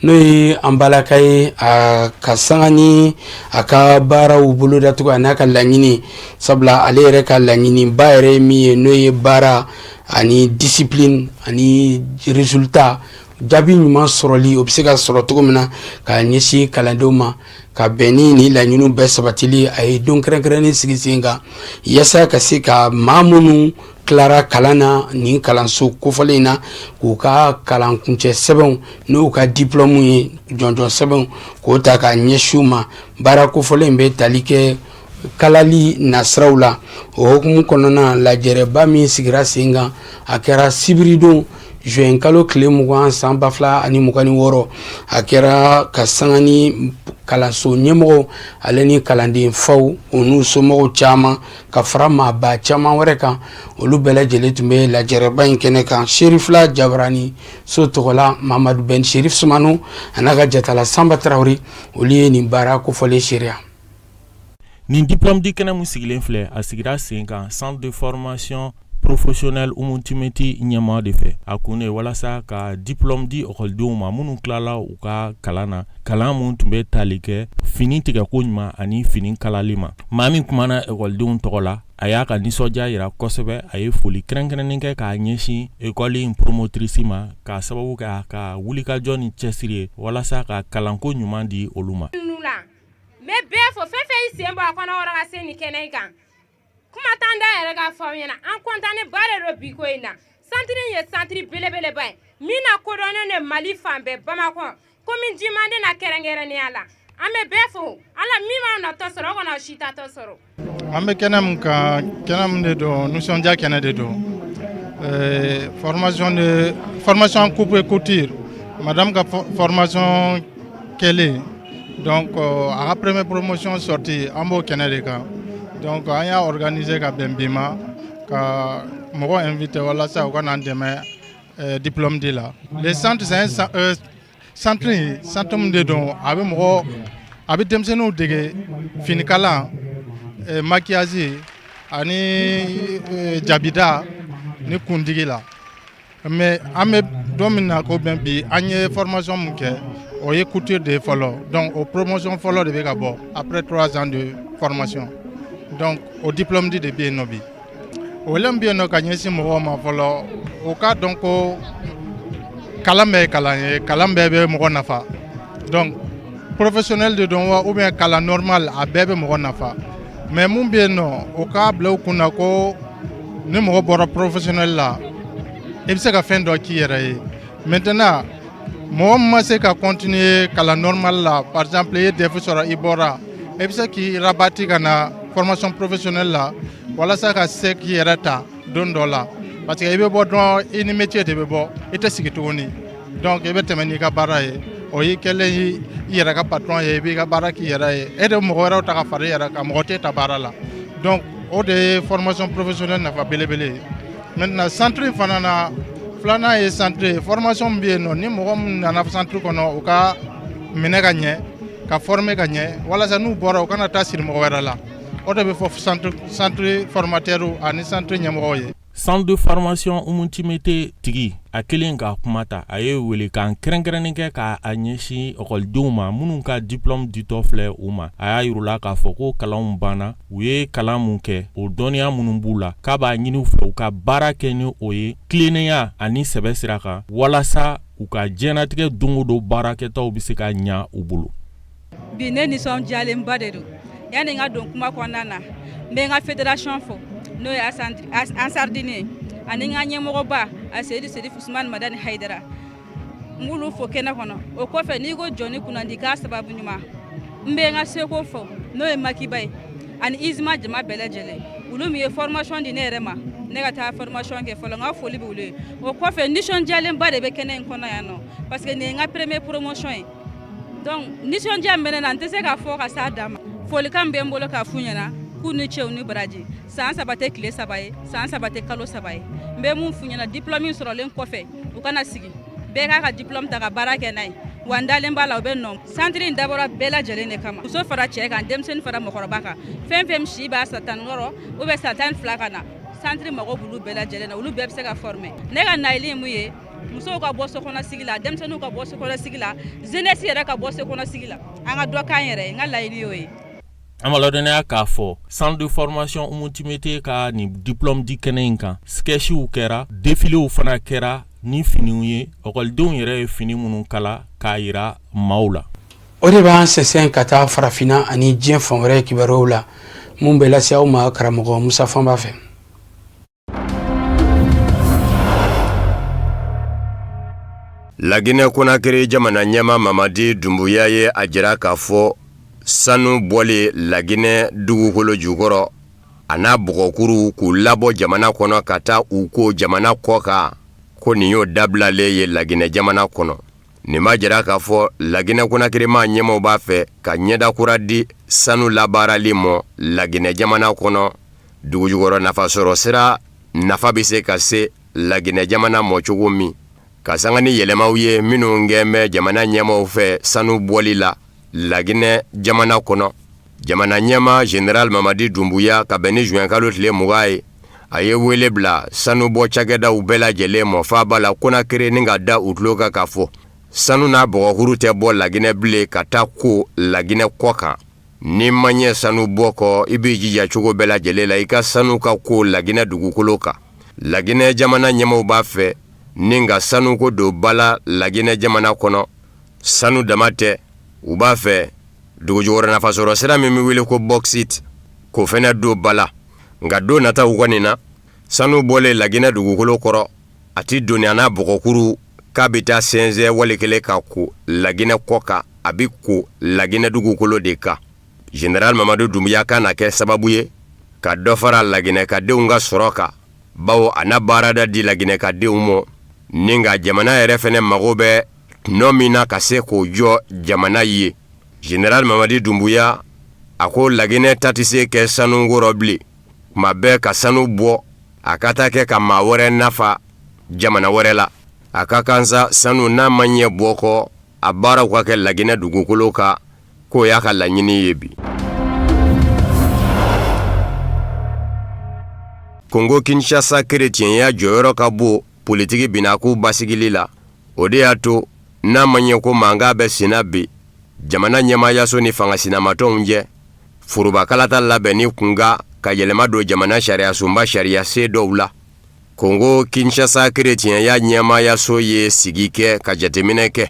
n'o ye an balaka ye, a ka sanga ni a ka baaraw bolodacogo a n'a ka laɲini, sabula ale yɛrɛ ka laɲiniba yɛrɛ ye min ye, n'o ye baara ani discipline ani résultat, jaabi ɲuman sɔrɔli, o bɛ se ka sɔrɔ cogo min na k'a ɲɛsin kalandenw ma, ka bɛn ni nin laɲiniw bɛɛ sabatili, a ye don kɛrɛnkɛrɛnnen sigi sen kan yaasa ka se ka maa minnu tilara kalan na nin kalanso kofɔlen in na, k'u ka kalankuncɛ sɛbɛnw n'u ka diplôme ye, jɔnjɔn sɛbɛnw, k'o ta k'a ɲɛsin u ma. Baara kofɔlen in bɛ tali kɛ kalali nasiraw la. O hukumu kɔnɔna, lajɛrɛba min sigira sen kan, a kɛra sibiridon juin kalo tile 20 san 2026. A kɛra ka sanga ni kalanso ɲɛmɔgɔw ale ni kalanden faw, u n'u somɔgɔw caman, ka fara maaba caman wɛrɛ kan, olu bɛɛ lajɛlen tun bɛ lajɛrɛba in kɛnɛ kan. Serifila Jabarani so tɔgɔla, Mamadu Ben Serif Sumano, a n'a ka jatala Sanba Tarawele, olu ye nin baara kofɔlen seereya. Nin diplôme di kɛnɛ min sigilen filɛ, a sigira sen kan centre de formation professionnelle Umu Timiti ɲɛmaa de fɛ. A kun de ye walasa ka diplôme di ekɔlidenw ma minnu tilala u ka kalan na, kalan min tun bɛ tali kɛ fini tigɛko ɲuman ani fini kalali ma. Maa min kumana ekɔlidenw tɔgɔ la, a y'a ka nisɔndiya yira kosɛbɛ. A ye foli kɛrɛnkɛrɛnnen kɛ k'a ɲɛsin ekɔli in promotrice ma, k'a sababu kɛ a ka wulikajɔ ni cɛsiri ye walasa ka kalanko ɲuman di olu ma. N bɛ bɛɛ fo, fɛn fɛn y'i sen bɔ a kɔnɔ ka se nin kɛnɛ in kan. Kuma t'an da yɛrɛ k'a fɔ aw ɲɛna, an kɔntannen ba de don bi ko in na. Santiri in ye santiri belebeleba ye min na kodɔnnen de Mali fan bɛɛ, Bamakɔ commune du Manden na kɛrɛnkɛrɛnnenya la. An bɛ bɛɛ fo. Ala min b'anw natɔ sɔrɔ, o kana si tatɔ sɔrɔ. An bɛ kɛnɛ min kan, kɛnɛ min de don, nisɔndiya kɛnɛ de don. Formation de formation coupe et couture, madame ka formation kɛlen, donc a ka première promotion sortie, an b'o kɛnɛ de kan. Donc an y'a organiser ka bɛn bi ma, ka mɔgɔ invité walasa u ka n'an dɛmɛ diplôme di la. Le centre, c'est un centre, centre min de don, a bɛ mɔgɔ, a bɛ denmisɛnninw dege finikalan, maquillage ani jabida ni kundigi la. Mais an bɛ don min na ko bɛn bi, an ye formation min kɛ, o ye couture de ye fɔlɔ. Donc o promotion fɔlɔ de bɛ ka bɔ après 3 ans de formation. Donc o diplôme di de bɛ yen nɔ bi. Wele min bɛ yen nɔ ka ɲɛsin mɔgɔw ma fɔlɔ, o k'a dɔn ko kalan bɛɛ ye kalan ye, kalan bɛɛ bɛ mɔgɔ nafa. Donc professionnel de don wa ou bien kalan normal, a bɛɛ bɛ mɔgɔ nafa. Mais mun bɛ yen nɔ, o k'a bila u kun na ko ni mɔgɔ bɔra professionnel la, i bɛ se ka fɛn dɔ k'i yɛrɛ ye. Maintenant, mɔgɔ min ma se ka continuer kalan normal la, par exemple i ye DEF sɔrɔ, i bɔra, i bɛ se k'i rabati ka na formation professionnelle la walasa ka se k'i yɛrɛ ta don dɔ la, parce que i bɛ bɔ dɔrɔn, i ni métier de bɛ bɔ, i tɛ sigi tuguni. Donc i bɛ tɛmɛ n'i ka baara ye, o y'i kɛlen i yɛrɛ ka patron ye, i b'i ka baara k'i yɛrɛ ye, e de bɛ mɔgɔ wɛrɛw ta ka fara i yɛrɛ kan, mɔgɔ t'e ta baara la. Donc o de ye formation professionnelle nafa belebele ye. Maintenant, centre in fana na, filanan ye centre ye, formation min bɛ yen nɔ, ni mɔgɔ min nana centre kɔnɔ, u ka minɛ ka ɲɛ, ka former ka ɲɛ, walasa n'u bɔra, u kana taa siri mɔgɔ wɛrɛ la. O de bɛ fɔ centre formateur ani centre ɲɛmɔgɔw ye. Centre de formation Umu Timete tigi, a kelen ka kuma ta, a ye welekan kɛrɛnkɛrɛnnen kɛ k'a ɲɛsin ekɔlidenw ma minnu ka diplôme ditɔ filɛ u ma. A y'a yir'u la k'a fɔ ko kalanw banna, u ye kalan mun kɛ, o dɔnniya minnu b'u la, k'a b'a ɲini u fɛ u ka baara kɛ ni o ye tilennenya ani sɛbɛ sira kan, walasa u ka diɲɛnatigɛ don o don baarakɛtaw bɛ se ka ɲa u bolo. Bi ne nisɔndiyalenba de don. Yanni n ka don kuma kɔnɔna na, n bɛ n ka fédération fo, n'o ye Ansardine ye, ani n ka ɲɛmɔgɔba a Seyidu Serif Usumani Madani Hayidara, n b'olu fo kɛnɛ kɔnɔ. O kɔfɛ, n'i ko jɔni kunnandi k'a sababu ɲuman, n bɛ n ka seko fo, n'o ye Makiba ye ani ISMA jama bɛɛ lajɛlen, olu min ye formation di ne yɛrɛ ma, ne ka taa formation kɛ fɔlɔ. N ka foli bɛ olu ye. O kɔfɛ, nisɔndiyalenba de bɛ kɛnɛ in kɔnɔ yan nɔ, parce que nin ye n ka premier promotion ye. Donc nisɔndiya min bɛ ne na, n tɛ se k'a fɔ ka s'a dan ma. Folikan bɛ n bolo k'a f'u ɲɛna k'u ni cɛw ni baraji. San 3 tɛ tile 3 ye, san 3 tɛ kalo 3 ye. N bɛ mun f'u ɲɛna, diplôme sɔrɔlen kɔfɛ, u kana sigi, bɛɛ k'a ka diplôme ta ka baara kɛ n'a ye. Wa n dalen b'a la, u bɛ nɔ. Centre in dabɔra bɛɛ lajɛlen de kama, muso fara cɛ kan, denmisɛnnin fara mɔgɔkɔrɔba kan, fɛn fɛn si b'a san 16 ou bien san 12 ka na, centre mago b'olu bɛɛ lajɛlen na, olu bɛɛ bɛ se ka former. Ne ka nayili ye mun ye? Musow ka bɔ sokɔnɔ sigi la, denmisɛnninw ka bɔ sokɔnɔ sigi la, jeunesse yɛrɛ ka bɔ sokɔnɔ sigi la, an ka dɔ k'an yɛrɛ ye. N ka laɲini y'o ye. An b'a ladɔnniya k'a fɔ centre de formation Umu Timete ka nin diplôme di kɛnɛ in kan, sketchw kɛra, défiléw fana kɛra ni finiw ye, ekɔlidenw yɛrɛ ye fini minnu kala k'a yira maaw la. O de b'an sɛnsɛn ka taa farafinna ani diɲɛ fan wɛrɛ kibaruyaw la, mun bɛ lase aw ma karamɔgɔ Musa Fanba fɛ. Laginɛ Konakiri jamana ɲɛmaa Mamadi Dunbuya ye a jira k'a fɔ sanu bɔli Laginɛ dugukolo jukɔrɔ a n'a bɔgɔkuruw k'u labɔ jamana kɔnɔ ka taa u ko jamana kɔ kan, ko nin y'o dabilalen ye Laginɛ jamana kɔnɔ. Nin b'a jira k'a fɔ Laginɛ Konakiri maa ɲɛmaaw b'a fɛ ka ɲɛda kura di sanu labaarali mɔ Laginɛ jamana kɔnɔ. Dugujukɔrɔ nafasɔrɔ sira nafa bɛ se ka se Laginɛ jamana mɔ cogo min, ka sanga ni yɛlɛmaw ye minnu kɛn bɛ jamana ɲɛmaaw fɛ sanu bɔli la Laginɛ jamana kɔnɔ. Jamana ɲɛmaa Général Mamadi Dunbuya, ka bɛn ni juin kalo tile 20 ye, a ye wele bila sanubɔ cakɛdaw bɛɛ lajɛlen mɔ faaba la Konakiri ni ka da u tulo kan k'a fɔ sanu n'a bɔgɔkuru tɛ bɔ Laginɛ bilen ka taa ko Laginɛ kɔ kan. N'i ma ɲɛ sanu bɔ kɔ, i b'i jija cogo bɛɛ lajɛlen la i ka sanu ka ko Laginɛ dugukolo kan. Laginɛ jamana ɲɛmaaw b'a fɛ ni ka sanuko don ba la Laginɛ jamana kɔnɔ. Sanu dama tɛ, u b'a fɛ dugujukɔrɔ nafasɔrɔ sira min bɛ wele ko bauxite, k'o fana don ba la. Nka don nataw kɔni na, sanu bɔlen Laginɛ dugukolo kɔrɔ, a tɛ doni a n'a bɔgɔkuru k'a bɛ taa sɛnsɛn wali kelen ka ko Laginɛ kɔ kan, a bɛ ko Laginɛ dugukolo de kan. Général Mamadu Dunbuya kan na kɛ sababu ye ka dɔ fara Laginɛkadenw ka sɔrɔ kan, bawo a na baarada di Laginɛkadenw mɔ, ni ka jamana yɛrɛ fɛnɛ mago bɛ tɔnɔ min na ka se k'o jɔ jamana ye. Général Mamadi Dunbuya a ko Laginɛ ta tɛ se kɛ sanuko rɔ bilen, tuma bɛɛ ka sanu bɔ a ka taa kɛ ka maa wɛrɛ nafa jamana wɛrɛ la. A ka kan sa sanu n'a ma ɲɛ bɔ kɔ, a baaraw ka kɛ Laginɛ dugukolo kan, k'o y'a ka laɲini ye bi. Kongo Kinshasa kerecɛnya jɔyɔrɔ ka bon politiki binako basigili la. O de y'a to n'a ma ɲɛ ko mankan bɛ senna bi jamana ɲɛmaayaso ni fanga sinamatɔnw cɛ. Foroba kalata labɛnni kunkan ka yɛlɛma don jamana sariyasunba sariyasen dɔw la. Kongo Kinshasa kerecɛnya ɲɛmaayaso ye sigi kɛ ka jateminɛ kɛ.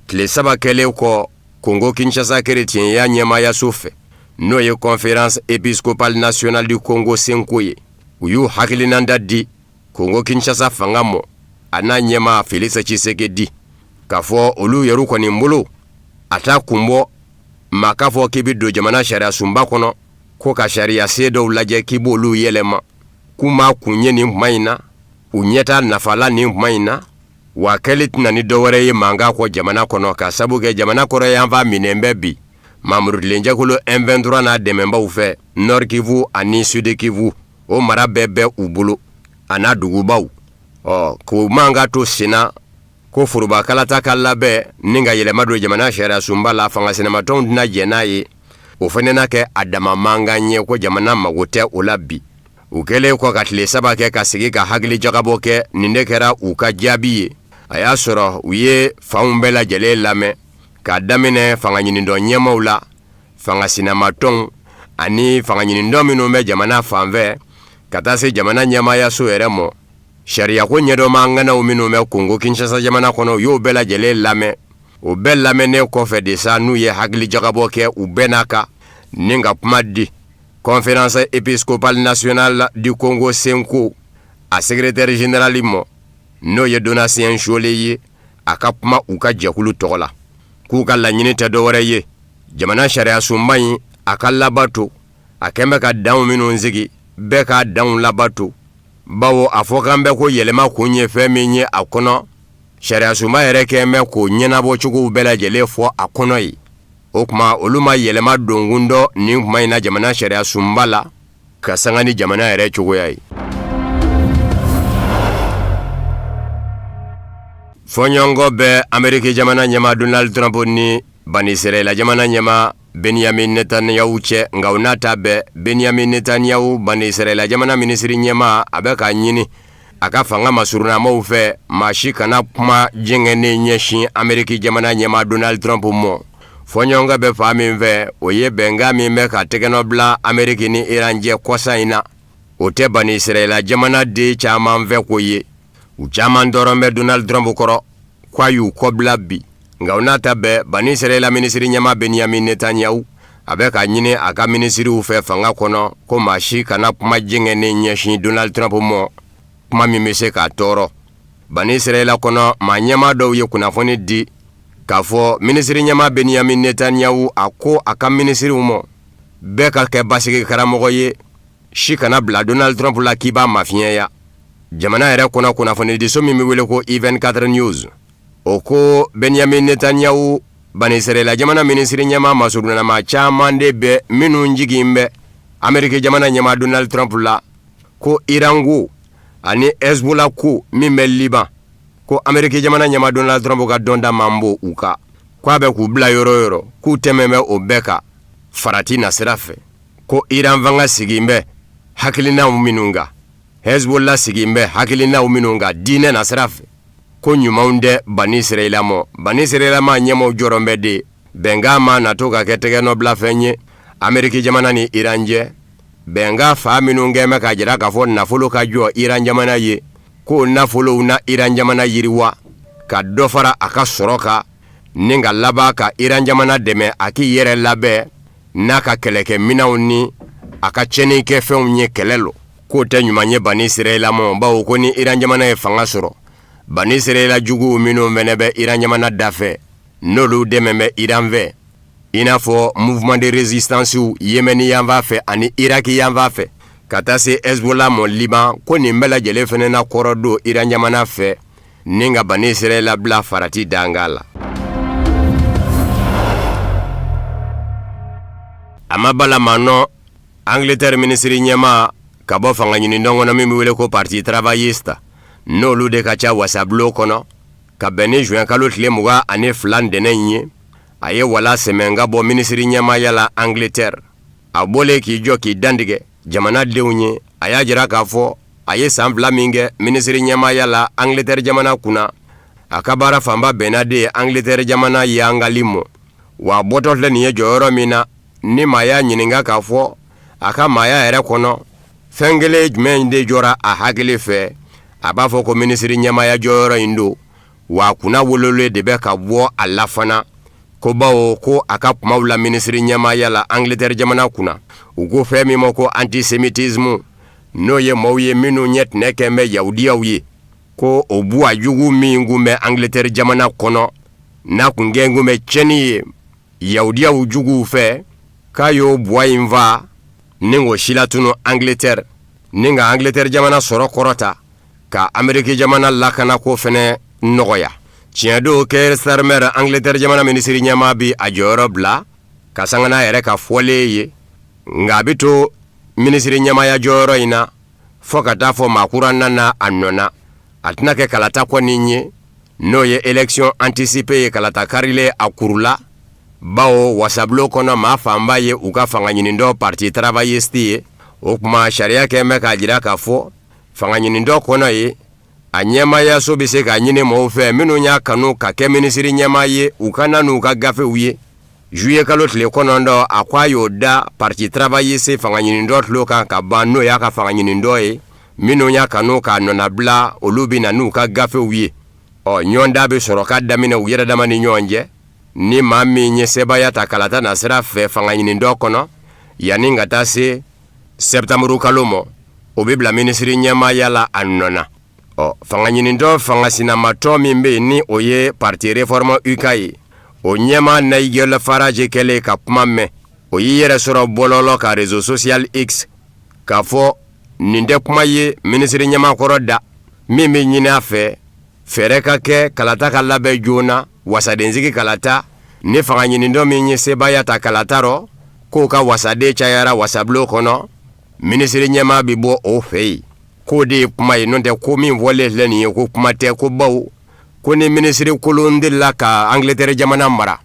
Tile 3 kɛlen kɔ Kongo Kinshasa kerecɛnya ɲɛmaayaso fɛ, n'o ye Conférence épiscopale nationale du Congo CENCO ye, u y'u hakilinanta di Kongo Kinshasa fanga mɔ, a n'a ɲɛmaa Felix Tshisekedi, k'a fɔ olu yɛrɛ kɔni bolo a t'a kun bɔ maa k'a fɔ k'i bɛ don jamana sariyasunba kɔnɔ ko ka sariyasen dɔw lajɛ k'i b'olu yɛlɛma, k'u m'a kun ye nin kuma in na, u ɲɛ t'a nafa la nin kuma in na, wa kɛli tɛna ni dɔwɛrɛ ye mankan kɔ jamana kɔnɔ, ka sabu kɛ jamana kɔrɔyanfan minɛn bɛ bi mamurutilenjɛkulu M23 n'a dɛmɛbaw fɛ Nord Kivu ani Sud Kivu, o mara bɛɛ bɛ u bolo a n'a dugubaw. Ɔ k'o mankan to senna ko foroba kalata ka labɛn ni ka yɛlɛma don jamana sariyasunba la, fanga sinamatɔnw tɛna jɛn n'a ye. O fana na kɛ a dama mankan ye ko jamana mago tɛ o la bi. U kɛlen kɔ ka tile 3 kɛ ka sigi ka hakili jagabɔ kɛ, nin de kɛra u ka jaabi ye. A y'a sɔrɔ u ye fanw bɛɛ lajɛlen lamɛn, k'a daminɛ fanga ɲinidɔn ɲɛmaaw la, fanga sinamatɔnw ani fanga ɲinidɔn minnu bɛ jamana fanfɛ, ka taa se jamana ɲɛmaayaso yɛrɛ mɔ. Sariyako ɲɛdɔnmaa ŋanaw minnu bɛ Kongo Kinshasa jamana kɔnɔ, u y'o bɛɛ lajɛlen lamɛn. O bɛɛ lamɛnnen kɔfɛ de sa, n'u ye hakili jagabɔ kɛ, u bɛn'a kan ni ka kuma di Conférence épiscopale nationale du Congo CENCO a secrétaire général mɔ, n'o ye Donatien Nshole ye, a ka kuma u ka jɛkulu tɔgɔ la, k'u ka laɲini tɛ dɔwɛrɛ ye jamana sariyasunba in a ka labato, a kɛn bɛ ka danw minnu sigi, bɛɛ k'a danw labato, bawo a fɔ kan bɛ ko yɛlɛma kun ye fɛn min ye a kɔnɔ, sariyasunba yɛrɛ kɛn bɛ k'o ɲɛnabɔcogow bɛɛ lajɛlen fɔ a kɔnɔ yen. O tuma olu ma yɛlɛma donkun dɔn nin kuma in na jamana sariyasunba la ka sanga ni jamana yɛrɛ cogoya ye. Fɔɲɔgɔnkɔ bɛ Ameriki jamana ɲɛmaa Donald Trump ni Banisirayila jamana ɲɛmaa Benyamin Netanyahu cɛ, nka o n'a ta bɛɛ Benyamin Netanyahu Banisirayila jamana minisiri ɲɛmaa, a bɛ k'a ɲini a ka fanga masurunnamaw fɛ maa si kana kuma jɛngɛnnen ɲɛsin Ameriki jamana ɲɛmaa Donald Trump mɔ. Fɔɲɔgɔnkɔ bɛ fan min fɛ, o ye bɛnkan min bɛ ka tɛgɛnɔ bila Ameriki ni Iran cɛ kɔsa in na, o tɛ Banisirayila jamana den caman fɛ ko ye. U caman tɔɔrɔ bɛ Donald Trump kɔrɔ k'a y'u kɔbila bi, nka o n'a ta bɛɛ Banisirayila minisiri ɲɛmaa Benyamin Netanyahu a bɛ k'a ɲini a ka minisiriw fɛ fanga kɔnɔ ko maa si kana kuma jɛngɛnnen ɲɛsin Donald Trump mɔ, kuma min bɛ se k'a tɔɔrɔ. Banisirayila kɔnɔ maa ɲɛmaa dɔw ye kunnafoni di k'a fɔ minisiri ɲɛmaa Benyamin Netanyahu a ko a ka minisiriw mɔ, bɛɛ ka kɛ basigi karamɔgɔ ye, si kana bila Donald Trump la k'i b'a mafiɲɛya. Jamana yɛrɛ kɔnɔ kunnafonidiso min bɛ wele ko I24 News, o ko Benyamin Netanyahu Banisirayila jamana minisiri ɲɛmaa masurunnama caman de bɛ minnu jigi bɛ Ameriki jamana ɲɛmaa Donald Trump la, ko Iran ko ani Hezbollah ko min bɛ Liban, ko Ameriki jamana ɲɛmaa Donald Trump ka dɔnta man bon u kan, k'a bɛ k'u bila yɔrɔ o yɔrɔ, k'u tɛmɛ bɛ o bɛɛ kan farati nasira fɛ, ko Iran fanga sigin bɛ hakilinaw minnu kan, Hezbollah sigin bɛ hakilinaw minnu kan diinɛ nasira fɛ, ko ɲumanw tɛ Banisirayila mɔ. Banisirayila maa ɲɛmaaw jɔrɔ bɛ de bɛnkan ma na to ka kɛ tɛgɛnɔbilafɛn ye Ameriki jamana ni Iran cɛ, bɛnkan fa minnu kɛn bɛ k'a jira k'a fɔ nafolo ka jɔ Iran jamana ye, k'o nafolow na Iran jamana yiriwa ka dɔ fara a ka sɔrɔ kan ni ka laban ka Iran jamana dɛmɛ a k'i yɛrɛ labɛn n'a ka kɛlɛkɛminɛnw ni a ka tiɲɛnikɛfɛnw ye kɛlɛ lɔ, k'o tɛ ɲuman ye Banisirayila mɔ, bawo ko ni Iran jamana ye fanga sɔrɔ, Banisirayila juguw minnu fɛnɛ bɛ Iran jamana dafɛ, n'olu dɛmɛ bɛ Iran fɛ, i n'a fɔ mouvement de résistance Yémen yanfan fɛ ani Irak yanfan fɛ, ka taa se Hezbollah mɔ Liban, ko nin bɛɛ lajɛlen fɛnɛ na kɔrɔ don Iran jamana fɛ ni ka Banisirayila bila farati danga la. A ma bala maa nɔ, Angleterre minisiri ɲɛmaa ka bɔ fanga ɲinidɔn kɔnɔ min bɛ wele ko Parti Travailliste, n'olu de ka ca wasabulon kɔnɔ, ka bɛn ni juin kalo tile 22 ntɛnɛn in ye, a ye wala sɛmɛ ka bɔ minisiri ɲɛmaaya la Angleterre. A bɔlen k'i jɔ k'i dantigɛ jamanadenw ye, a y'a jira k'a fɔ a ye san 2 min kɛ minisiri ɲɛmaaya la Angleterre jamana kunna, a ka baara fanba bɛnna de ye Angleterre jamana yangali mɔ. Wa a bɔtɔ filɛ nin ye jɔyɔrɔ min na, Ni maa y'a ɲininka k'a fɔ a ka maaya yɛrɛ kɔnɔ fɛn kelen jumɛn de jɔra a hakili fɛ, a b'a fɔ ko minisiri ɲɛmaaya jɔyɔrɔ in don, wa a kunnawololen de bɛ ka bɔ a la fana, ko bawo ko a ka kumaw la minisiri ɲɛmaaya la Angleterre jamana kunna, u ko fɛn min ma ko antisémitisme, n'o ye maaw ye minnu ɲɛ tɛnɛ kɛn bɛ yahudiyaw ye, ko o buwa jugu min kun bɛ Angleterre jamana kɔnɔ, n'a kun kɛn kun bɛ tiɲɛni ye yahudiyaw juguw fɛ, k'a y'o buwa in faa ni k'o silatunu Angleterre, ni ka Angleterre jamana sɔrɔ kɔrɔta, ka Ameriki jamana lakanako fɛnɛ nɔgɔya. Tiɲɛ don, Keir Starmer, Angleterre jamana minisiri ɲɛmaa, bi a jɔyɔrɔ bila ka sanga n'a yɛrɛ ka fɔlen ye, nka a bɛ to minisiri ɲɛmaaya jɔyɔrɔ in na fo ka taa fɔ maa kura nana a nɔ na. A tɛna kɛ kalata kɔni ye, n'o ye élection anticipée ye, kalata karilen a kurula, bawo wasabulon kɔnɔ maa fanba ye u ka fanga ɲinitɔn parti travailliste ye. O tuma sariya kɛn bɛ k'a jira k'a fɔ fanga ɲinitɔn kɔnɔ ye, a ɲɛmaayaso bɛ se k'a ɲini mɔgɔw fɛ minnu y'a kanu ka kɛ minisiri ɲɛmaa ye, u ka na n'u ka gafew ye. Juillet kalo tile 9, a ko a y'o da parti travailliste fanga ɲinitɔn tulo kan ka ban, n'o y'a ka fanga ɲinitɔn ye. Minnu y'a kanu k'a nɔnabila, olu bɛ na n'u ka gafew ye. Ɔ, ɲɔgɔndan bɛ sɔrɔ ka daminɛ u yɛrɛ dama ni ɲɔgɔn cɛ. Ni maa min ye sebaaya ta kalata na sira fɛ fanga ɲinitɔn kɔnɔ, yanni ka taa se sɛptanburu kalo ma, o bɛ bila minisiri ɲɛmaaya la a nɔ na. Ɔ, fanga ɲinitɔn fanga sinamatɔn min bɛ yen, ni o ye parti Reform UK ye, o ɲɛmaa Nigel Farage kɛlen ka kuma mɛn, o y'i yɛrɛ sɔrɔ bɔlɔlɔ kan réseau social X k'a fɔ nin tɛ kuma ye minisiri ɲɛmaa kɔrɔ da, min bɛ ɲini a fɛ fɛɛrɛ ka kɛ kalata ka labɛn joona, wasadensigi kalata, ni fanga ɲinitɔn min ye sebaaya ta kalata rɔ, k'o ka wasaden cayara wasabulon kɔnɔ, minisiri ɲɛmaa bɛ bɔ o fɛ yen. K'o de ye kuma ye, n'o tɛ ko min fɔlen filɛ nin ye, ko kuma tɛ. Ko bawo ko ni minisiri kolon delila ka Angleterre jamana mara,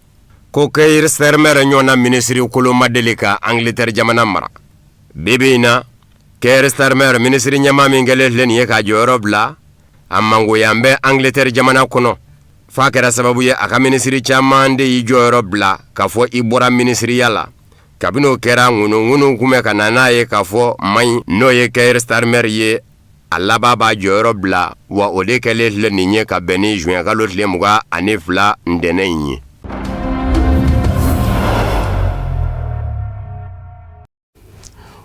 ko Keir Starmer ɲɔgɔnna minisiri kolon ma deli ka Angleterre jamana mara. Bi bi in na, Keir Starmer, minisiri ɲɛmaa min kɛlen filɛ nin ye k'a jɔyɔrɔ bila, a mangoya bɛ Angleterre jamana kɔnɔ, f'a kɛra sababu ye a ka minisiri caman de y'i jɔyɔrɔ bila k'a fɔ i bɔra minisiriya la. Kabini o kɛra, ŋunuŋunu kun bɛ ka na n'a ye k'a fɔ man ɲi, n'o ye Keir Starmer ye, a laban b'a jɔyɔrɔ bila, wa o de kɛlen filɛ nin ye ka bɛn ni juin kalo tile 22 ntɛnɛn in ye.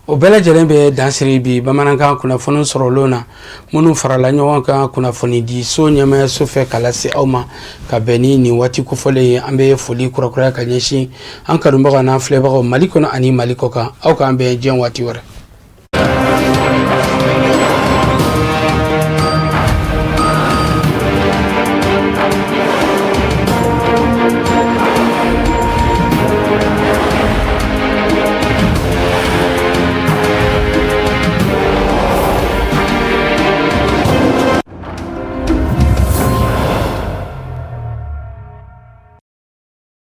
O bɛɛ lajɛlen bɛ dansiri bi bamanankan kunnafoni sɔrɔlenw na, minnu farala ɲɔgɔn kan kunnafonidiso ɲɛmayaso fɛ ka lase aw ma ka bɛn ni nin waati kofɔlen ye. An bɛ foli kurakuraya ka ɲɛsin an kanubagaw n'an filɛbagaw Mali kɔnɔ ani Mali kɔ kan. Aw k'an bɛn diɲɛ waati wɛrɛ.